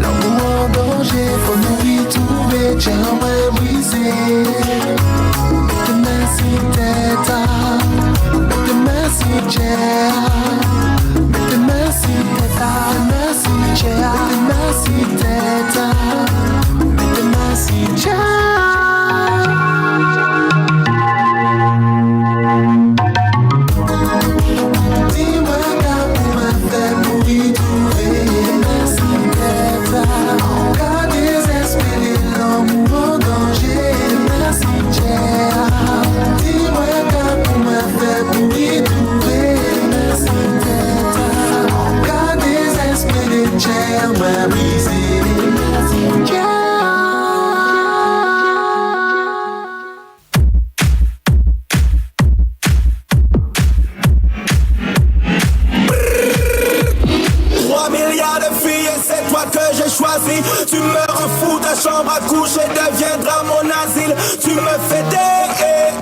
Lanmou an danje, fò nou wi touve, tchè mwen brize. Mete men sou tèt a, mete men sou tchè a, mete men sou tèt a, mete men sou tchè a, mete men sou tèt a, mete men sou tchè a. Di mwen ka pou mwen fè pou wi touve. Mèsi tèt sa. Ka dezespere, lanmou an danje. Mèsi tchè a. Di mwen ka pou mwen fè pou wi touve. Mèsi tèt sa. Ka dezespere, tchè mwen brize. Mèsi tchè a. Trois milliards de filles et c'est toi que j'ai choisi. Tu me rends fou, ta chambre à coucher deviendra mon asile. Tu me fais délirer,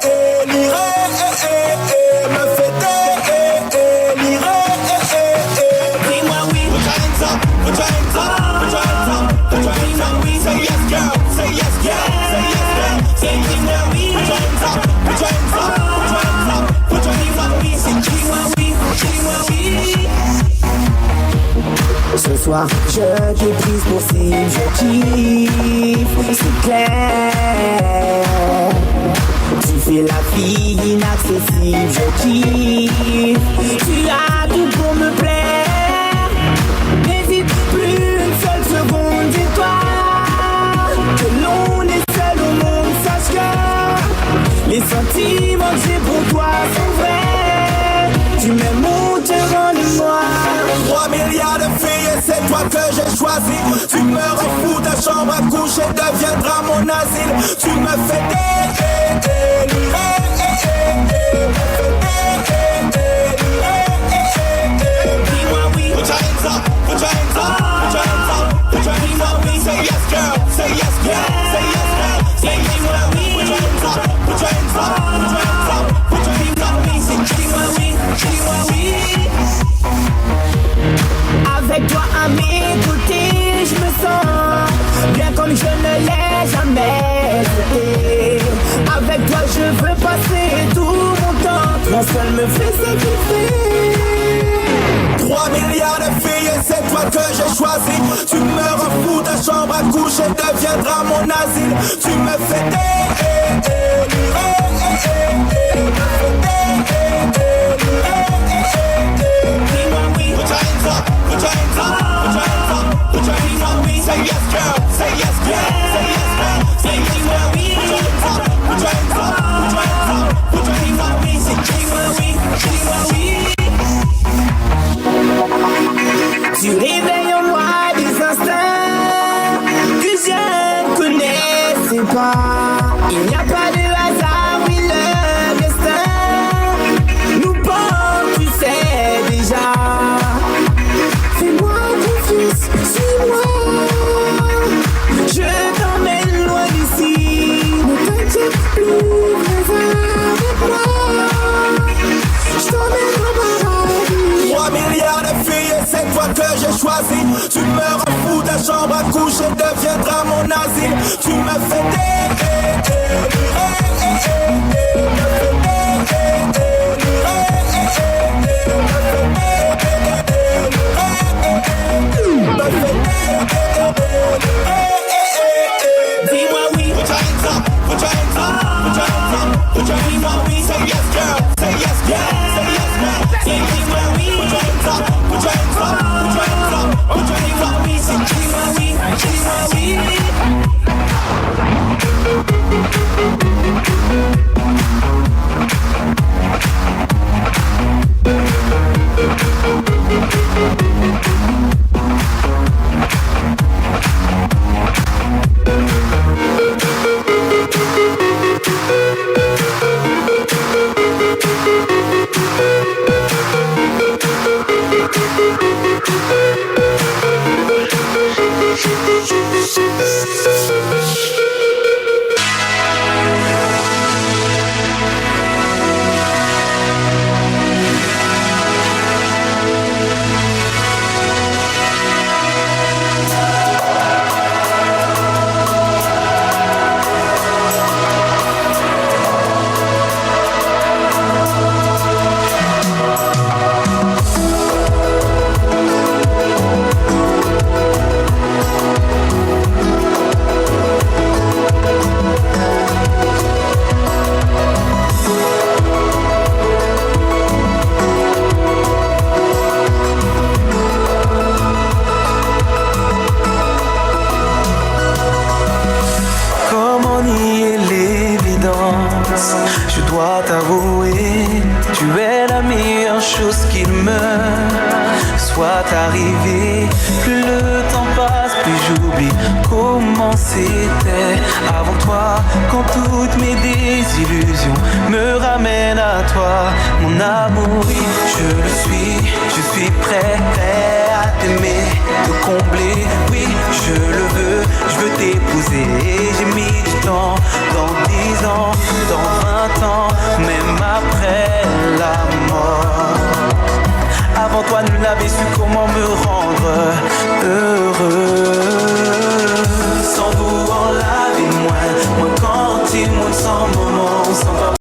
me fais délirer. Dis-moi oui. Put your hands up, put your hands up, put your hands up, put your hands up, put your hands up. Say yes, girl, say yes, girl, say yes, girl. Say dis-moi oui. Put your hands up, put your hands up, put your hands up, put your hands up. Dis-moi oui, dis-moi oui. Ce soir, je t'ai prise pour cible, je kiffe, c'est clair. Tu fais la fille inaccessible, je kiffe. Tu as tout pour me plaire. N'hésite plus une seule seconde, dis-toi que l'on est seul au monde, sache que les sentiments que j'ai pour toi sont vrais. Tu m'aimes ou te rends de moi. Trois milliards de filles et c'est toi que j'ai choisi. Tu me rends fou, ta chambre à coucher deviendra mon asile. Tu me fais délirer. Dis-moi oui. Put your hands up, put your hands up, put your hands up, put your hands up. Say yes, girl, say yes, girl, say yes, girl. Say dis-moi oui. Put your hands up, put your hands up, put your hands up, put your hands up. Say dis-moi oui, dis-moi oui. Avec toi à mes côtés, je me sens bien comme je ne l'ai jamais été. Avec toi, je veux passer tout mon temps. Ton seul me fait sacrifier. Trois milliards de filles et c'est toi que j'ai choisi. Tu me rends fou, ta chambre à coucher deviendra mon asile. Tu me fais délirer. Dis-moi oui. Put your hands up, put your hands up, put your hands up, put your hands up. Say yes, girl, say yes, girl, say yes, girl. Say dis-moi oui. Put your hands up, put your hands up, put your hands up, put your hands up. Say dis-moi oui, dis-moi oui. Tu réveilles en moi des instincts que je ne connaissais pas. Il n'y a pas de hasard, oui, le destin Pas coucher deviendra mon asile. Tu me fais délirer. Dis-moi oui. Put your hands up, put your hands up, put your hands up, put your hands up. Say yes, girl, say yes, girl, say yes, girl. Say yes, girl. Put your hands up, put your hands up, put your hands up, put your hands up. Say dis-moi oui, dis-moi oui. Comme en nier l'évidence, je dois t'avouer, tu es la meilleure chose qu'il me soit arrivé. Plus le temps passe, plus j'oublie comment c'était avant toi, quand toutes mes désillusions me ramènent à toi. Mon amour, oui, je le suis, je suis prêt, prêt à t'aimer, te combler, oui, je le veux, je veux t'épouser. J'ai mis du temps, dans dix ans, dans vingt ans, même après la mort. Avant toi, nul n'avait su comment me rendre heureux.